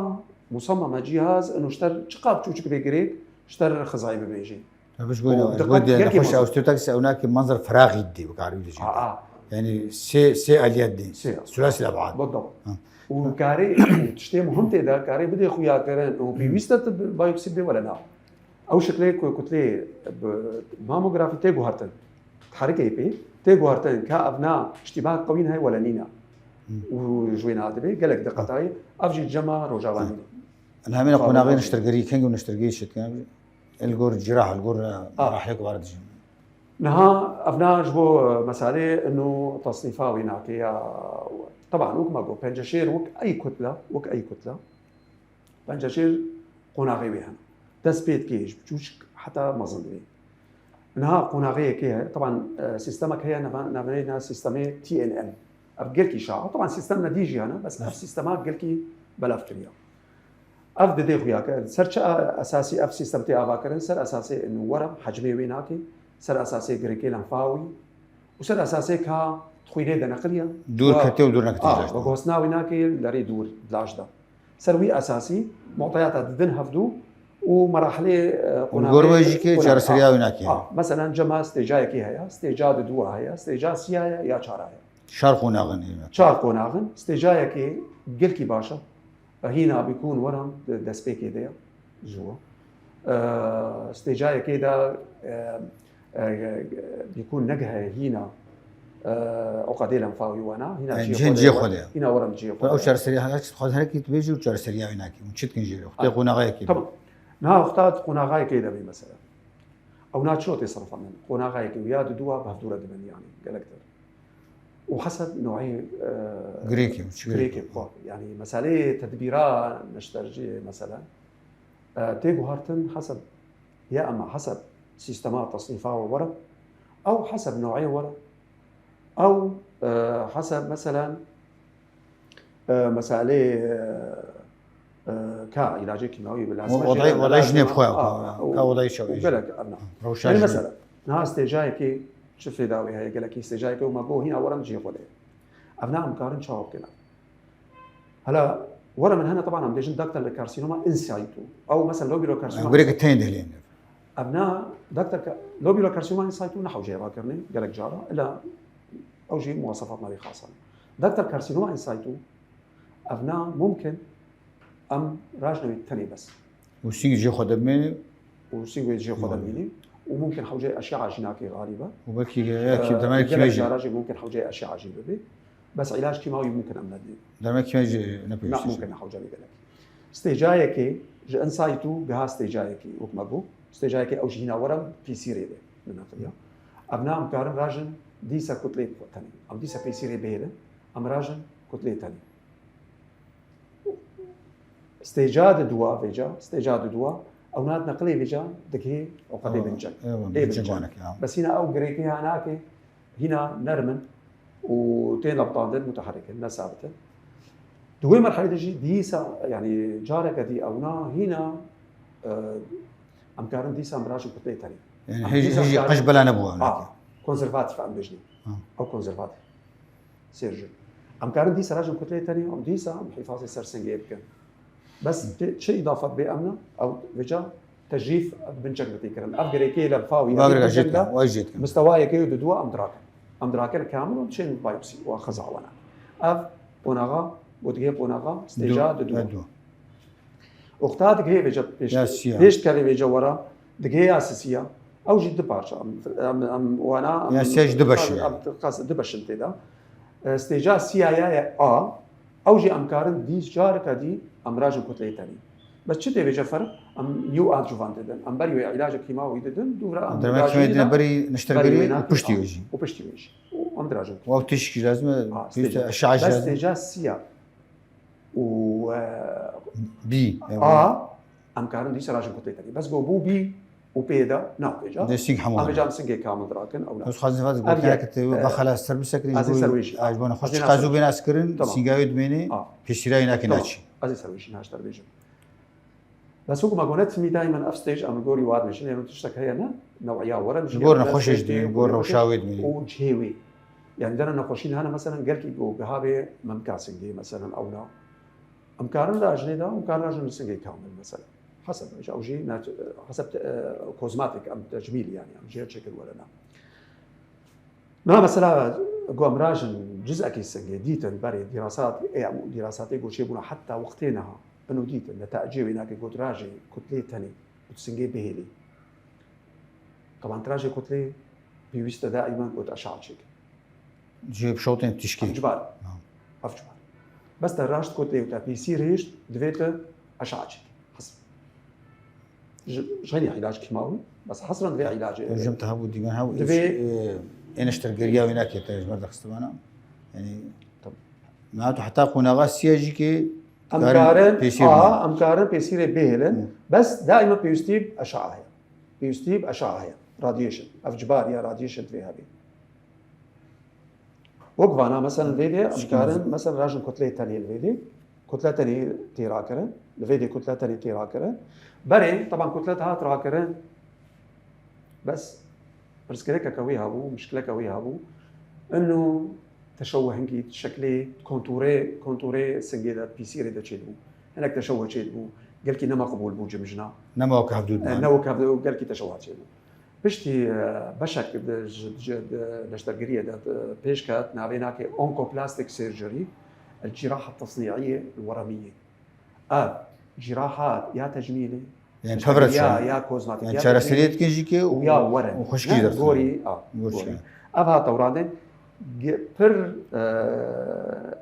musameme cîhaz, eno ji ter çiqa biçûçik bê girêk, ji ter xizayî bibêjî. Tabii ji bo, û ji diqet bo diye gelkî nexweş mezin. Osteotaksi ew nake manzar firaxî didî, bi karî didî. Aa. Yani sê, sê aliyet dî. Sê. Sülasi leb'ad. Bidewr. Ha. Û karê, û tiştê muhim tê de, karê bidê xuya kirin, û pêwîst e tu bi-, biopsî bê wele na. Ew şiklê ku kutlê bi mamografî tê guhertin, herikê pê tê guhertin ka ev na îştîbak qewîn heye wele nîne. Hmm. Û ji wê na dibê gelek diqetayê, ev jî cema Rojava nîne. Navê qonaxê niştirgirî, kengî niştirgirî şitkin, li gor ciraha, li gor merahlê ku var dijîn. Niha ev na ji bo meselê inu tasnîfa wî nake ya, teban wek me got, penceşêr wek ey kutle, wek ey kutle. Penceşêr qonaxê wê hene. Dest pê dikê ji biçûçik heta mezin dibê. Niha qonaxê yekê heye. Teban, e, sîstemek heye, nava-, navê na sîstemê T N M. Ev gelkî şax e. Teban sîstem nedî jî hene, bes ev sîstema gelkî belav kiriye. Ev didê xuya ke ser çi esasî ev sîstem tê avakirin, ser esasê inu werem, hecmê wê nake, ser esasê girêkê lenfawî û ser esasê ka xwînê de neqiliye. Dûr kete û dûr nekete. Ve guhestina wî nake, lerê dûr, laj de. Ser wî esasî, mu'teyata didin hevdû û merahlê, e, Û qonagê gor wê jî kê qonagê. Çareseriya wî nake. A, a, meselen, cema stêcayekê heye, stêca diduwa heye, stêca siya ye ya çara ye. Çar qonaxin heye. Çar qonaxin, stêcayekê gelkî baş e. Hîna bîkûn weran de-, destpêkê de ye, ji we. E, stêcayekê de, e, e, bîkûn negihe hîna, e, oqadê lenfawî wena, hîna Yani cihê cihên xwe cihê de xwe ye. De ye. Hîna weran cihê xwe Ew de ye. Çareseriya her çi dixwaz herekî dibêjî û çareseriya wî nakî. Hûn çi dikin jê re? Tê Ha. Qonaxayekî. Tamam. Niha wexta di qonaxayekê de bî mesela. Qonaxayekê de bî ya duduwa, bi hevdû re dibin yani. Gelek der. Û heseb no'yê, e, Girêkê û çi girêkê girêkê xwe. Yani meseleyê tedbîra neşterciyê mesela, e, tê guhertin heseb, ya ema heseb sîstema tesnîfa we were, ew heseb no'ê were, ew, e, heseb meselen, e, meselê, e, e, ka îlacê kîmawî bi lazim e, Wedayî, jê wedayî ji nê bi xwe ya, a, ka, a, ka wedayî çawa û jî. Gelek, a, na. Rewşa Yani jî. Mesela, niha stêcayekê çi fêda wê heye, gelekî stêcayekê û me got hîna were min cihê xwe de ye. Ev na em karin çawa bikin? Hela were min hene, teban em dêjin daktar li karsinoma in situ. Ew mesela lobulokarsinoma. Gurê ki tên dilên. Ev na daktar ka-, lobulokarsinoma in situ ne hewce ye rakirinê, gelek cara, ila ew jî muwasefat navê xasan. Daktar karsinoma in situ, ev na mumkin em rajne wê tenê bes. Û sîng jê xwe de bimêne. Û sîng wê jê xwe de bimînî. Û mumkin hewceyê eşya jî nake galiba. Û belkî ya Ee, kî-, demek gelek kîmê jî. Cara jî mumkin hewceyê eşya jî bibe. Bes îlac kîmawî mumkin em nedî. Demek kîmê jî ne pêwîst. Ne mumkin hewce bê gelek. Stêcayekê ji in situ giha stêcayekê, wek me got, stêcayekê ew jî hîna were pîsîrê de binaqiliya. Ev na em karin rajin dîsa kutlê tenê. Em dîsa pîsîrê bihêlin, em rajin kutlê tenê. Stêca diduwa vêca, stêca diduwa, ew nat neqilê vêca digihê oqedê binçek. Ewa, ê binçek binçek. Wanek, ya. Bes hîna ew girêkê ya nake, hîna nerm in û tên lebtandin, muteherrik in, ne sabit in. Di wê merhelê de jî dîsa, yani careke dî ew na hîna, e, em karin dîsa mirajin kutleyê tenê. Yani Em hêj-, dîsa hêjî karin qeş bela nebû ew A, nake. Konservatîf em bêjin. Ha. Ew konservatîf. Sêrjû. Em karin dîsa rajin kutleyê tenê, em dîsa em hîfazê ser singê bikin. Bes tê-, çi îdafe bê em ne? Ew vêca tecrîf binçek bi tê kirin. Ev girêkê lenfawî, Bagirka ev jêt binçek de, wa jêt kirin. Mistewayekê û diduwa em dirakin. Em dirakin kamil û çên biopsî û xiza wana. Ev qonaxa, gotigê qonaxa, stêca Du-, diduwa. Diduwa. Oxta digihê vêca pêş, Ya siya. Pêş dikevê vêca wera, digihê ya sisiya. Ew jî du parça. Em, em, em wana, em, Ya siya jî du beş em, e. Em qas du beşin tê de. E, stêca siya ya ye A, ew jî em karin dî careke dî em rajin kutleyê tenê. Bes çi tê vêje ferq? Em new adjuvant didin. Em berî wê îlaca kîmawî didin, dûvra em Em dirmek dirajî kime dine, dine, berî berî niştergerî wê û nake, piştî a, wê jî. Û piştî wê jî. Û em dirajin. Û ew tişkî lazim e, Ha, pêwîst e, stêca. Eşeaj Bes lazim e. Stêca siya. Û, e, Bî, ew. A, em karin dîsa rajin kutlê tenê. Bes go bû bî û pê de, na pêca. Dê sîng hemû Em herin. Êca em singê kamil dirakin, ew na. Ez xwazim vazim Ev gotiya ye, ke te e, wexela ser bisekirî, ez ê ji ser bo wê jî. Aj bona xwe Ez ê çiqa zû bêne ez kirin, Tamam. sînga wê dimêne, Tamam. pêsîra wê nake Tamam. naçî. Ez ê ser wê jî, naş der bêjim. Bes wekî me got, ne timî daymen ev stêj, em li gorî wan dibêjin, êno tiştek heye ne, new'iya were, Ji gor nexweşê jî dimîne, gor rewşa wê dimîne. Û cihê wê. Yani dene nexweşî hene, meselen, gelkî go giha bê memka singê, meselen, ew na. Em karin rajinê de, em karin rajin li singê kamil, meselen. Heseb, ew jî ne, heseb te, e, kozmatik, em tecmîlî, yani, em jê çêkir were ne. Niha mesela, ku em rajin cizekî singê dîtin berê dîrasat, ê em dîrasatê ku çêbûna heta wextê niha, ino dîtin, netecê wê nake got rajê kutlê tenê, got singê bihêlî. Teban tirajê kutlê pêwîst e daîman got eşa çêk. Cihê pişotên tişkî. Ev cibar. Ha. Ev cibar. Bes te raşt kutlê û te pêsî rêşt, divê te eşa çêk. Hesb. Ji, ji xeynî îlac kîmawî, bes hesran divê îlacê. Hocam te hebû dîmen hebû Divê iş, e, êne ji tergeriya wê nake te ji ber de xistibana. Yani, Tamam. me hatu heta qonaxa siya jî ke Em karin karin, pêsîr aha, bûn. Em karin pêsîrê bihêlin. Hı. Bes daîma pêwîstî bi eşa heye. Pêwîstî bi eşa heye. Radiation. Ev cibar ya radiation divê hebe. Wek vana, meselen, vê dê, em Çikin karin, mesela? Meselen, rajin kutleyê tenê li vê dê. Kutle tenê tê rakirin. Li vê dê kutle tenê tê rakirin. Berê, teban kutle hat rakirin. Bes, pirsgirêkeke wê hebû, mişkileke wê hebû. Ino teşewwe hingî şeklê kontûrê, kontûrê singê de, pîsîrê de çêdibû. Hinek teşewwe çêdibû. Gelkî nema qibûl bû cimjina. Nema wek hevdû E, diman. Ne wek hevdû, gelkî teşewwe çêbû. Piştî, e, beşek di, ji, ji, di neştergiriyê de, di, pêş ket, navê nake onkoplastik surgery, el ciraha tesnîiyê el wereniyê. Ev cirahat ya tecmîlê, Yani neştergiriya pevre ya, çûn. Ya kozmetik, Yani ya çareseriyê tecmîlê dikin jî ke û ya û, weren. Û xweşikî Ne, derxin. Gorî, a, Gorî. Gorî. Ev ha tewrandin, ge-, pir, e,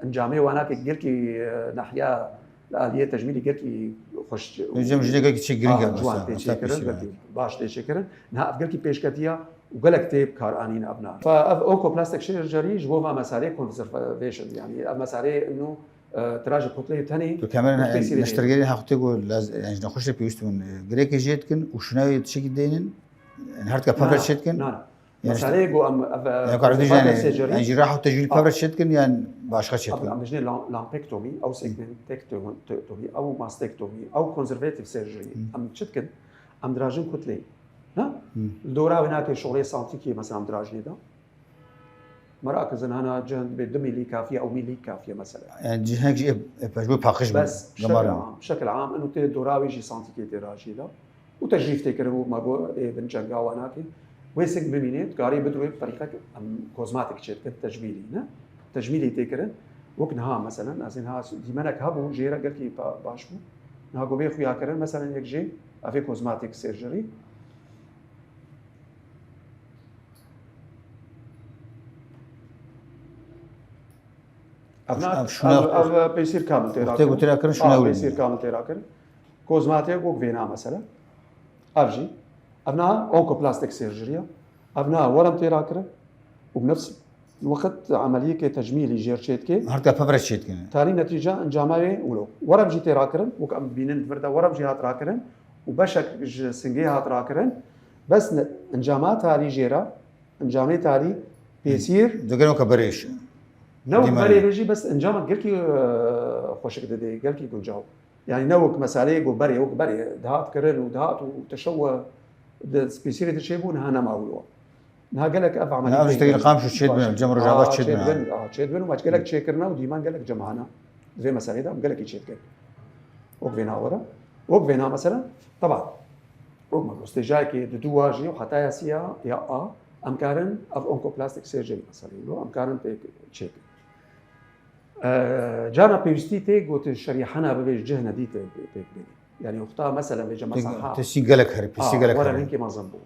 encamê wana ke gelkî, e, nahiya Li aliyê tecmîlî gelkî xweş. Hocam, ji gelkî çi giring e, Ah, ciwan mesela, tê mesela çêkirin, pêşî gelkî baş tê çêkirin. Niha ev gelkî pêşketiya û gelek tê bi kar anîn ev nan. Fa ev onkoplastik surgery ji bo va meselê conservation, yani ev meselê ino, e, tirajê kutleyê tenê Tu kemerin û pêsîrê neştergerî hextê ku laz-, yani ji nexweşê pêwîst bûn, e, girêkê jê dikin û şûnayê tiştekî deynin, yani her tika pevre Na, çê dikin. na. Yani Meseleyê işte, ku em, ev, e, yani karar conservative yani, surgery, yani cerrah û tecwîl ah, pevre çêdikin yan başka çêdikin? Em, em dijnê lam-, lampektomî, ew segmentektomî, ew mastektomî, ew conservative surgery. Em çi dikin? Em dirajin kutlê. Na? Li dora wê nake şolê santîkê, mesela em dirajinê de. Merak kin hana cihn dibê du mîlî kafiye, ew mîlî kafiye mesela. Yani cihnek jî ep-, epej bu pakış Bes, bu şekil am, şekil am, inu tê dora wê jî santîkê tê rajî de. û tecrîf tê kirin û me got, ê, bin cenga wan nake. Wê sing bimîne, dikarî bidû wê ferîqek, em, kozmetik çêdikin, tecmîlî ne? Tecmîlî tê kirin. Wek niha, meselen, ez ê niha dîmenek hebû, jê re gelkî pa-, baş bû. Niha ku bê xuya kirin, meselen, yek jê, ev ê kozmetik surgery. Ev na, Ev şuna ev, ev pêsîr kamil tê wextê rakirin. Ku tê rakirin, şuna Ah, ewil pêsîr bû. Kamil tê rakirin. Kozmetik wek vêna mesela. Ev jî. Ev na onkoplastik surgery ya. Ev na werem tê rakirin. Û bi nefs wext emeliyeke tecmîlî jêr çêdike. Her ka pevre çêdikine. Tarî netîce encama wê wilo. Werem jî tê rakirin. Wek em bînin vir de werem jî hat rakirin. Û beşek ji singê hat rakirin. Bes ne, encama tarî jêra. Encamê tarî pêsîr. Digirin weke berêş. Ne wek Dîmenê. Berê bêjî, bes encama gelkî, e, xweşik didê, gelkî guncaw. Yani ne wek meseleyê ku berê, wek berê dihat kirin û dihat û teşewwe di pêsîrê de çêbû, niha nema wilo. Niha gelek ev Niha emeliyê ev ji tê têkilin. Qamşo çêdibin, Baş. cem Rojava Aa, çêdibin. Çêdibin û me gelek çêkirine û dîman gelek cem hene. Di vê meseleyê de em gelekî çêdikin. Wek vê navere. Wek vê na mesela, teba. Wek me got, stêcayekê di dû wa jî û heta ya sî ya, ya A, em karin ev onkoplastik surgery meseleyê wilo, em karin pêk çêkin. Eee, carna pêwîstî tê ku tu şerîhena bibê ji cih nedî tê pêk bênî. Yani wexta mesela vêce Tê, mesaha. Tê sî gelek herî, pê sî Ah, gelek were herî. Hinkê mezin bû.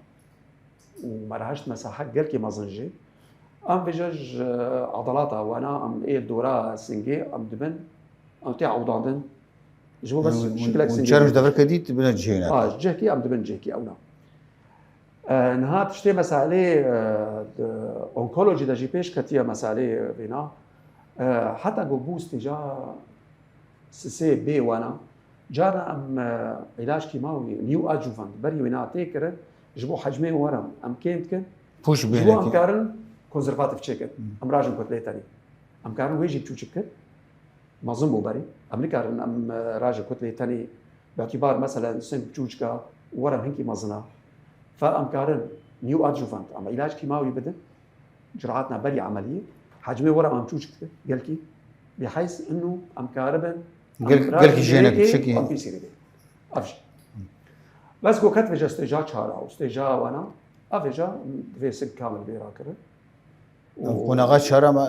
Û me re hişt mesaha gelkî mezin jî. Em vêce ji edalata wana, em ê dora singê, em dibin, em tê ewdandin. Ji bo bes şiklek singê. Çermiş devreke dît bine cihê ne. A, cihkî em dibin cihkî ew na. E, niha tiştê meselê, e, di onkolojî de jî pêş ketiye meselê vêna. E, heta ku bû stêja sisê bê wana, carna em, e, îlaç kîmawî, neoadjuvant, berî wêna tê kirin, ji bo hecmê werin em kêm dikin, pûş ji bo em karin konservatif çêkin. Em rajin kutlê tenê. Em karin wê jî biçûçik kir. Mezin bû berî. Em nikarin em, e, rajê kutlê tenê, bi îtîbar, meselen, sing biçûçika, werin hinkî mezin a. Fe em karin neoadjuvant, em îlaç kîmawî bidin. Curaatna berî emeliyê, hecmê were em çûçik dike, gelkî, biheyz inu em karibin, em Gel-, gelkî jênek, şekî. Em pîsîrî bê. Ev jî. Bes ku ket vêca stêja çara û stêja wana, ev vêca divê sing kamil bê rakirin. Û qonaxa çara me,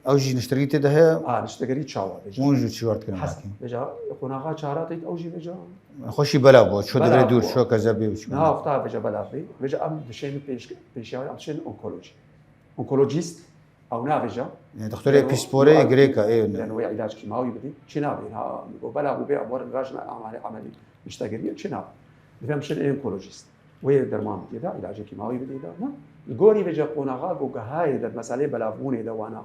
ew jî nişterî tê de heye? A, niştegerî çawa vêca? Hûn jî çi war dikin Hes-, makî? Vêca, qonaxa çara tê, ew jî vêca? Xweşî belav bû, ço Belav devrê dûr, bû. Ço kezebê û çi Niha belav. Wexta vêca belav bê. Vêca em dişên pêş-, pêşiya, em dişên onkolojî. Onkolojîst, ew navêja. Yani, doktorê Leno, pîsporê leno, girêka, ê, ne. Leno wê îlaç kîmawî bidî. Çi nabê? Ha, go bela bû bê, em werin rajin amalê emelî niştegeriyê, çi nabê? Divê em şin ê onkolojîst. Wê derman bidî da, îlacê kîmawî bidî da. Na? Li gorî vêca qonaxa go gehayê de, meselê belavbûnê de wana.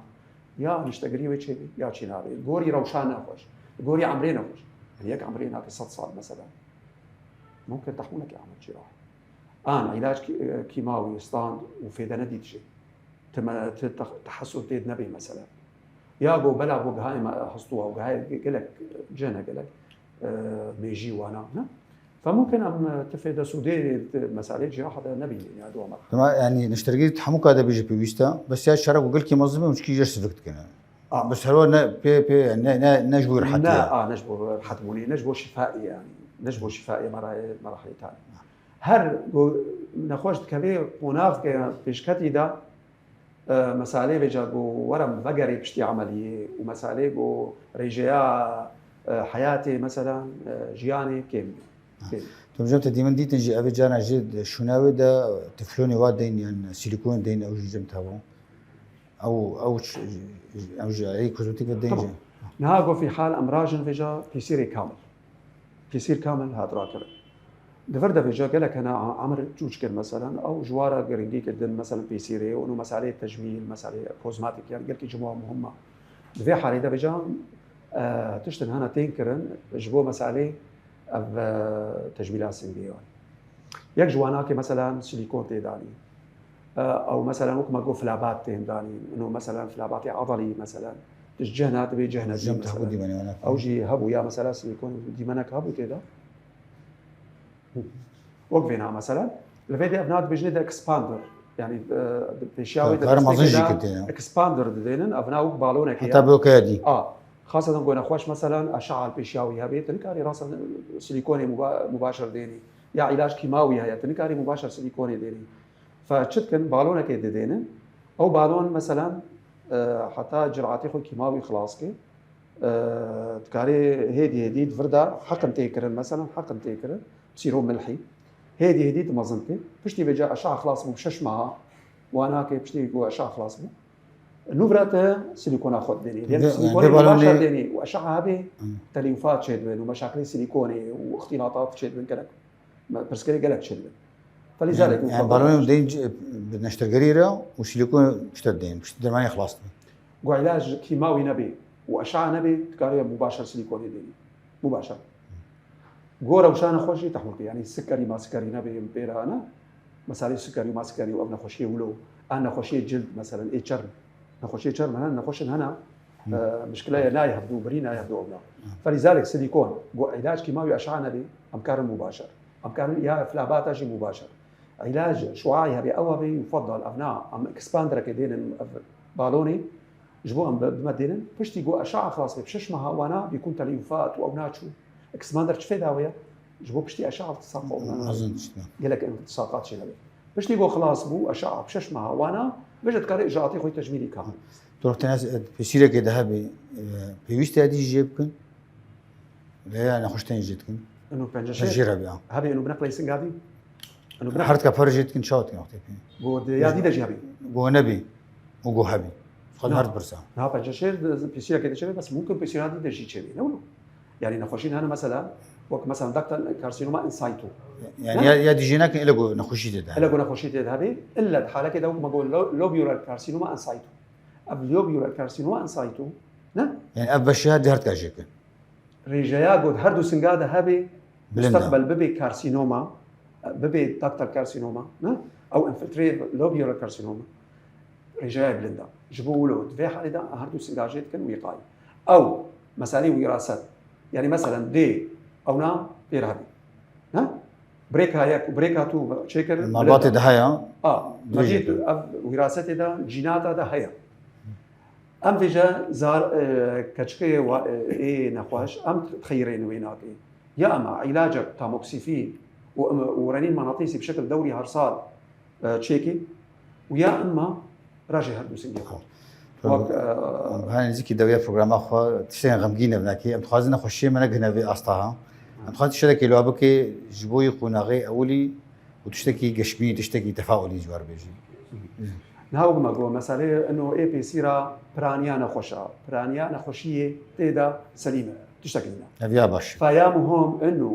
Ya niştegerî wê çêbê, ya çi nabê. Li gorî rewşa nexweş. Li gorî emrê nexweş. Yani yek emrê nake sed sal mesela. Mumkin tehmûleke emr cîrahi. An, îlaç kî-, kîmawî, stand û fêde nedît jê. Ti me-, ti te-, tehesûr tê nebê mesela. Ya go bela go gihayê me hestû û gihayê ge-, gelek cihne gelek, e, mêjî wana, ne? Fe mumkin em, e, ti fêde sûdê ti meselê ciraha de nebînî ya dua merhala. Dema, yani, niştergî hemû ka de bêje pêwîst e, bes ya şera ku gelkî mezin be, çikî jê sivik dikine. A. Bes her ne, pê, pê, ne, ne, ne ji bo rehetî Ne, ye. A, ne ji bo rehetbûnê, ne ji bo şîfayê yani. Ne ji bo şîfayê merayê, merahilê tanê. Her ku nexweş dikevê qonaxke pêşketî de, e, meselê vêca ku werim vegerê piştî emeliyê û meselê ku rêjeya, e, heyatê, meselan, e, jiyanê kêm bî. Ha. Kêm. Tu mijim te dîmin dîtin jî, evê carna jê di şûna wê de teflonê wa deyn yan sîlîkonê deyn ew jî cem te bû. Ew, ew ç-, ew jî ey kozmetîk ve deyn Tamam. jî. Niha go fî hal em rajin vêca pêsîrê kamil. Pêsîr kamil hat rakirin. Di vir de vêca gelek hene a-, emir çûç kir, meselen, ew ji wara girîngî kir din, meselen, pêsîrê, û meseleyê tecmîl, meseleyê kozmetik, yani gelkî ji wan muhim e. Di vê halê de vêca, e, tiştin hene tên kirin ji bo meseleyê ev, e, tecmîla singê yani. Yek ji wana ke, meselen, silîkon tê danî. E, ew, meselen, wek me got, flabat tên danî. Ino, meselen, flabatê adalî, meselen. Tişt cihna, divê cihne Cem dî, te meselen. Hûdî bene, wala. Ew jî hebû ya, meselen, silîkon dîmenek hebû tê de. Wek vêna, meselen, li vê de ev na dibêjinê de expander. Yani, e, pêşiya wê de Kar mezin jî destpêkê de kete ya. Expander didênin, ev na wek balonekê Heta ya. Bi okaya dî. A, xaseten ku nexweş, meselen, eşaa li pêşiya wî hebê, tu nikarî rasa silîkonê muba-, mubaşir dênî. Ya îlaç kîmawî heye, tu nikarî mubaşir silîkonê dênî. Fe çi dikin, balonekê didênin. Ew balon, meselen, e, heta ciratê xwe kîmawî xilas ke. E, dikarê hêdî hêdî di vir de heqin tê kirin, meselen, heqin tê kirin, sîro milhî. Hêdî hêdî dimezin ke. Piştî vêca eşaa xilas bû, şeş meha wana ke piştî ku eşaa xilas bû. Nû vira te silîkona xwe didênî. Lê Vê, silîkonê vê balonê mubaşer dênî û eşaa hebê, Hmm. telîfat çêdibin û meşakilê silîkonê û îxtîlatat çêdibin gelek. Me-, pirsgirêk gelek çêdibin. Felîzalek Yani, yani balonê deyn c-, bi neştergerî re û silîkon pişte deyn, piştî dermanê xilas dibin. Go îlac kîmawî nebê û eşaa nebê, dikarê mubaşer silîkonê dênî. Mubaşer. Go rewşa nexweşî tehmûl ke. Yani sikerî, masikerî nebê, pêra ne. Meselê sikerî, masikerî û ev nexweşiyê wilo. Ev nexweşiyê cild, meselen, ê çerm. Nexweşiyê çerm hene, nexweşin hene. Hı. E, mişkileye nayê hevdû, birî nayê hevdû ew ne. Hı. Felîzalek silîkon, go îlac kîmawî eşaa nebê, em karin mubaşer. Em karin ya flabata jî mubaşer. Îlac şuayê hebê, ew hebê, yufaddal, ev na, em expandereke dênin, ev balonê, ji bo em bi-, bime dênin. Piştî go eşaa xilas bê, bi şeş meha wana bîkûn telîfat û ew naçû. Expander çi fêda wê ye? Ji bo piştî eşaa iltisaq ew Mezin işte. Gelek iltisaqat çênebe. Piştî go xilas bû, eşaa bi şeş meha wana, vêca dikare îcraatê xwe tecmîlî ka. Tu rextene pêsîrekê de hebê, e, pêwîst e dî jê bikin. Lê ya nexweş tên jê dikin. Eno penceşêr. Jê re bîya. Hebê eno bineqleysin gadî. Eno bineq- Her tika per jê dikin, çawa dikin wextê pê? Go de ya dî de jî hebî. Go nebî. Û go hebî. Xwe Na. Her pirsa. Na penceşêr de pêsîrekê de çêbe, bes mumkin pêsîra dî de jî çêbe. Ne wilo? Yani nexweşîn hene mesela, wek mesela ductal carcinoma in situ. Yani ya, ya dijî nekin ile ku nexweşî tê de. Ile ku nexweşî tê de hebê, illa di halekê de wek me got lo-, lobular carcinoma in situ. Ev lobular carcinoma in situ, ne? Yani ev beşe her dihartka jêkin. Rêjeya got her du singa de hebê, Bilind e. Musteqbel bibê karsinoma, bibê ductal karsinoma, ne? Ew infiltrê lobular karsinoma. Rêjeya bilind e. Ji bo wilo, di vê halê de her du singa jê dikin wîqayî. Ew, meselê wîraset. Yani meselen dê, ewna pêr hebî. Ne? Brêka yek û brêka tu çêkir. Malbatê de heye. A, Dirêj mecî dikin. Ev wîrasetê de, cînata de heye. Em vêje zar, e, keçikê wa-, e, ê nexweş, em xeyrên wê nake. Ya ema îlacek tamoksifîn û em, û renîn manatîsî bi şekil dewrî her sal, e, çêkê û ya ema rajê her du singê xwe. Wek, e, Em hene nêzîkî dewiya programa xwe tiştên xemgîn ev nakê. Em dixwazin nexweşiyê me negihine vê asta ha. Em dixwazin tiştekî li wa bike ji bo yî qonaxê ewilî û tiştekî geşbînî, tiştekî tefaulî ji we re bêjî. Niha wek me got, meselê ino ê pêsîra piraniya nexweş e. Piraniya nexweşiyê tê de selîm e. Tiştek nîne. Ev ya baş. Fa ya muhim ino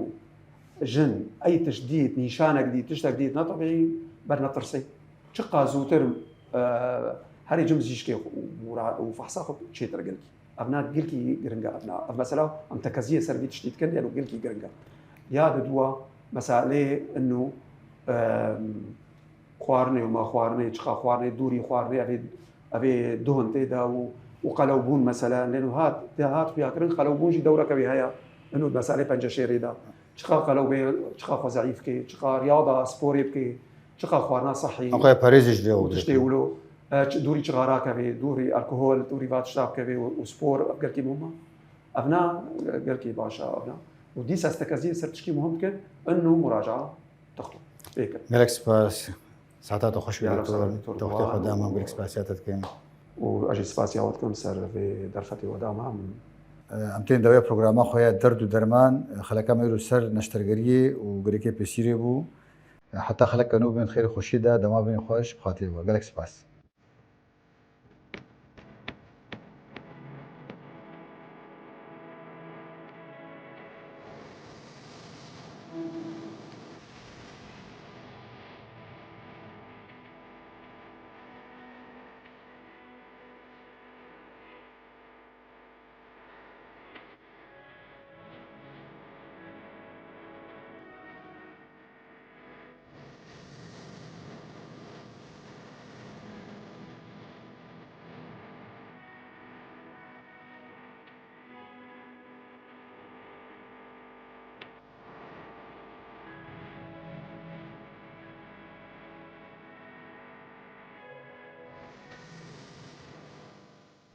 jin ey tişt dît, nîşanek dît, tiştek dît, ne tebîî, ber netirsê. Çiqa zûtir, e, herî cim zîşkê xwe û, û ra-, û fehsa xwe çêtir gilkî. Evna gilkî giring e evna. Ev mesela em tekeziyê ser vî tiştî dikin, yeno gilkî giring e. Ya di dua meselê ino, e, xwarinê û ma xwarinê, çiqa xwarinê, dûrî xwarinê, evê, evê duhun tê de û, û qelewbûn mesela, lêno hat, tê hat xuyakirin qelewbûn jî dewreke wê heye. Ino meselê penceşêrê de. Çiqa qelew bê, çiqa xwe zeîf ke, çiqa riyada, sporê bike, çiqa xwarina sehî. Em xwe parêzê ji lê û tiştê wilo. E, çi-, dûrî çixa rakeve, dûrî alkohol, dûrî va tişta bikeve û, û spor, ev gelkî muhim e. Evna, e, gelkî baş e, evna. Û dîsa ez tekeziyê ser tişkî muhim dikim, ino muraca'a doktor. Pêk e. Gelek spas. Saeta te xweş be Ya, doktor. sağ ol, doktor. Te xwedê xwe dama, gelek spasiya te dikim. Û ez jî spasiya we dikim ser vê derfetê we dama. Em tên dawiya programa xwe ya derd û derman, xeleka me îro ser neştergeriyê û girêkê pêsîrê bû. Heta xeleka nû bin xêr û xweşiyê de, dema bin xweş, bi xatirê we. Gelek spas.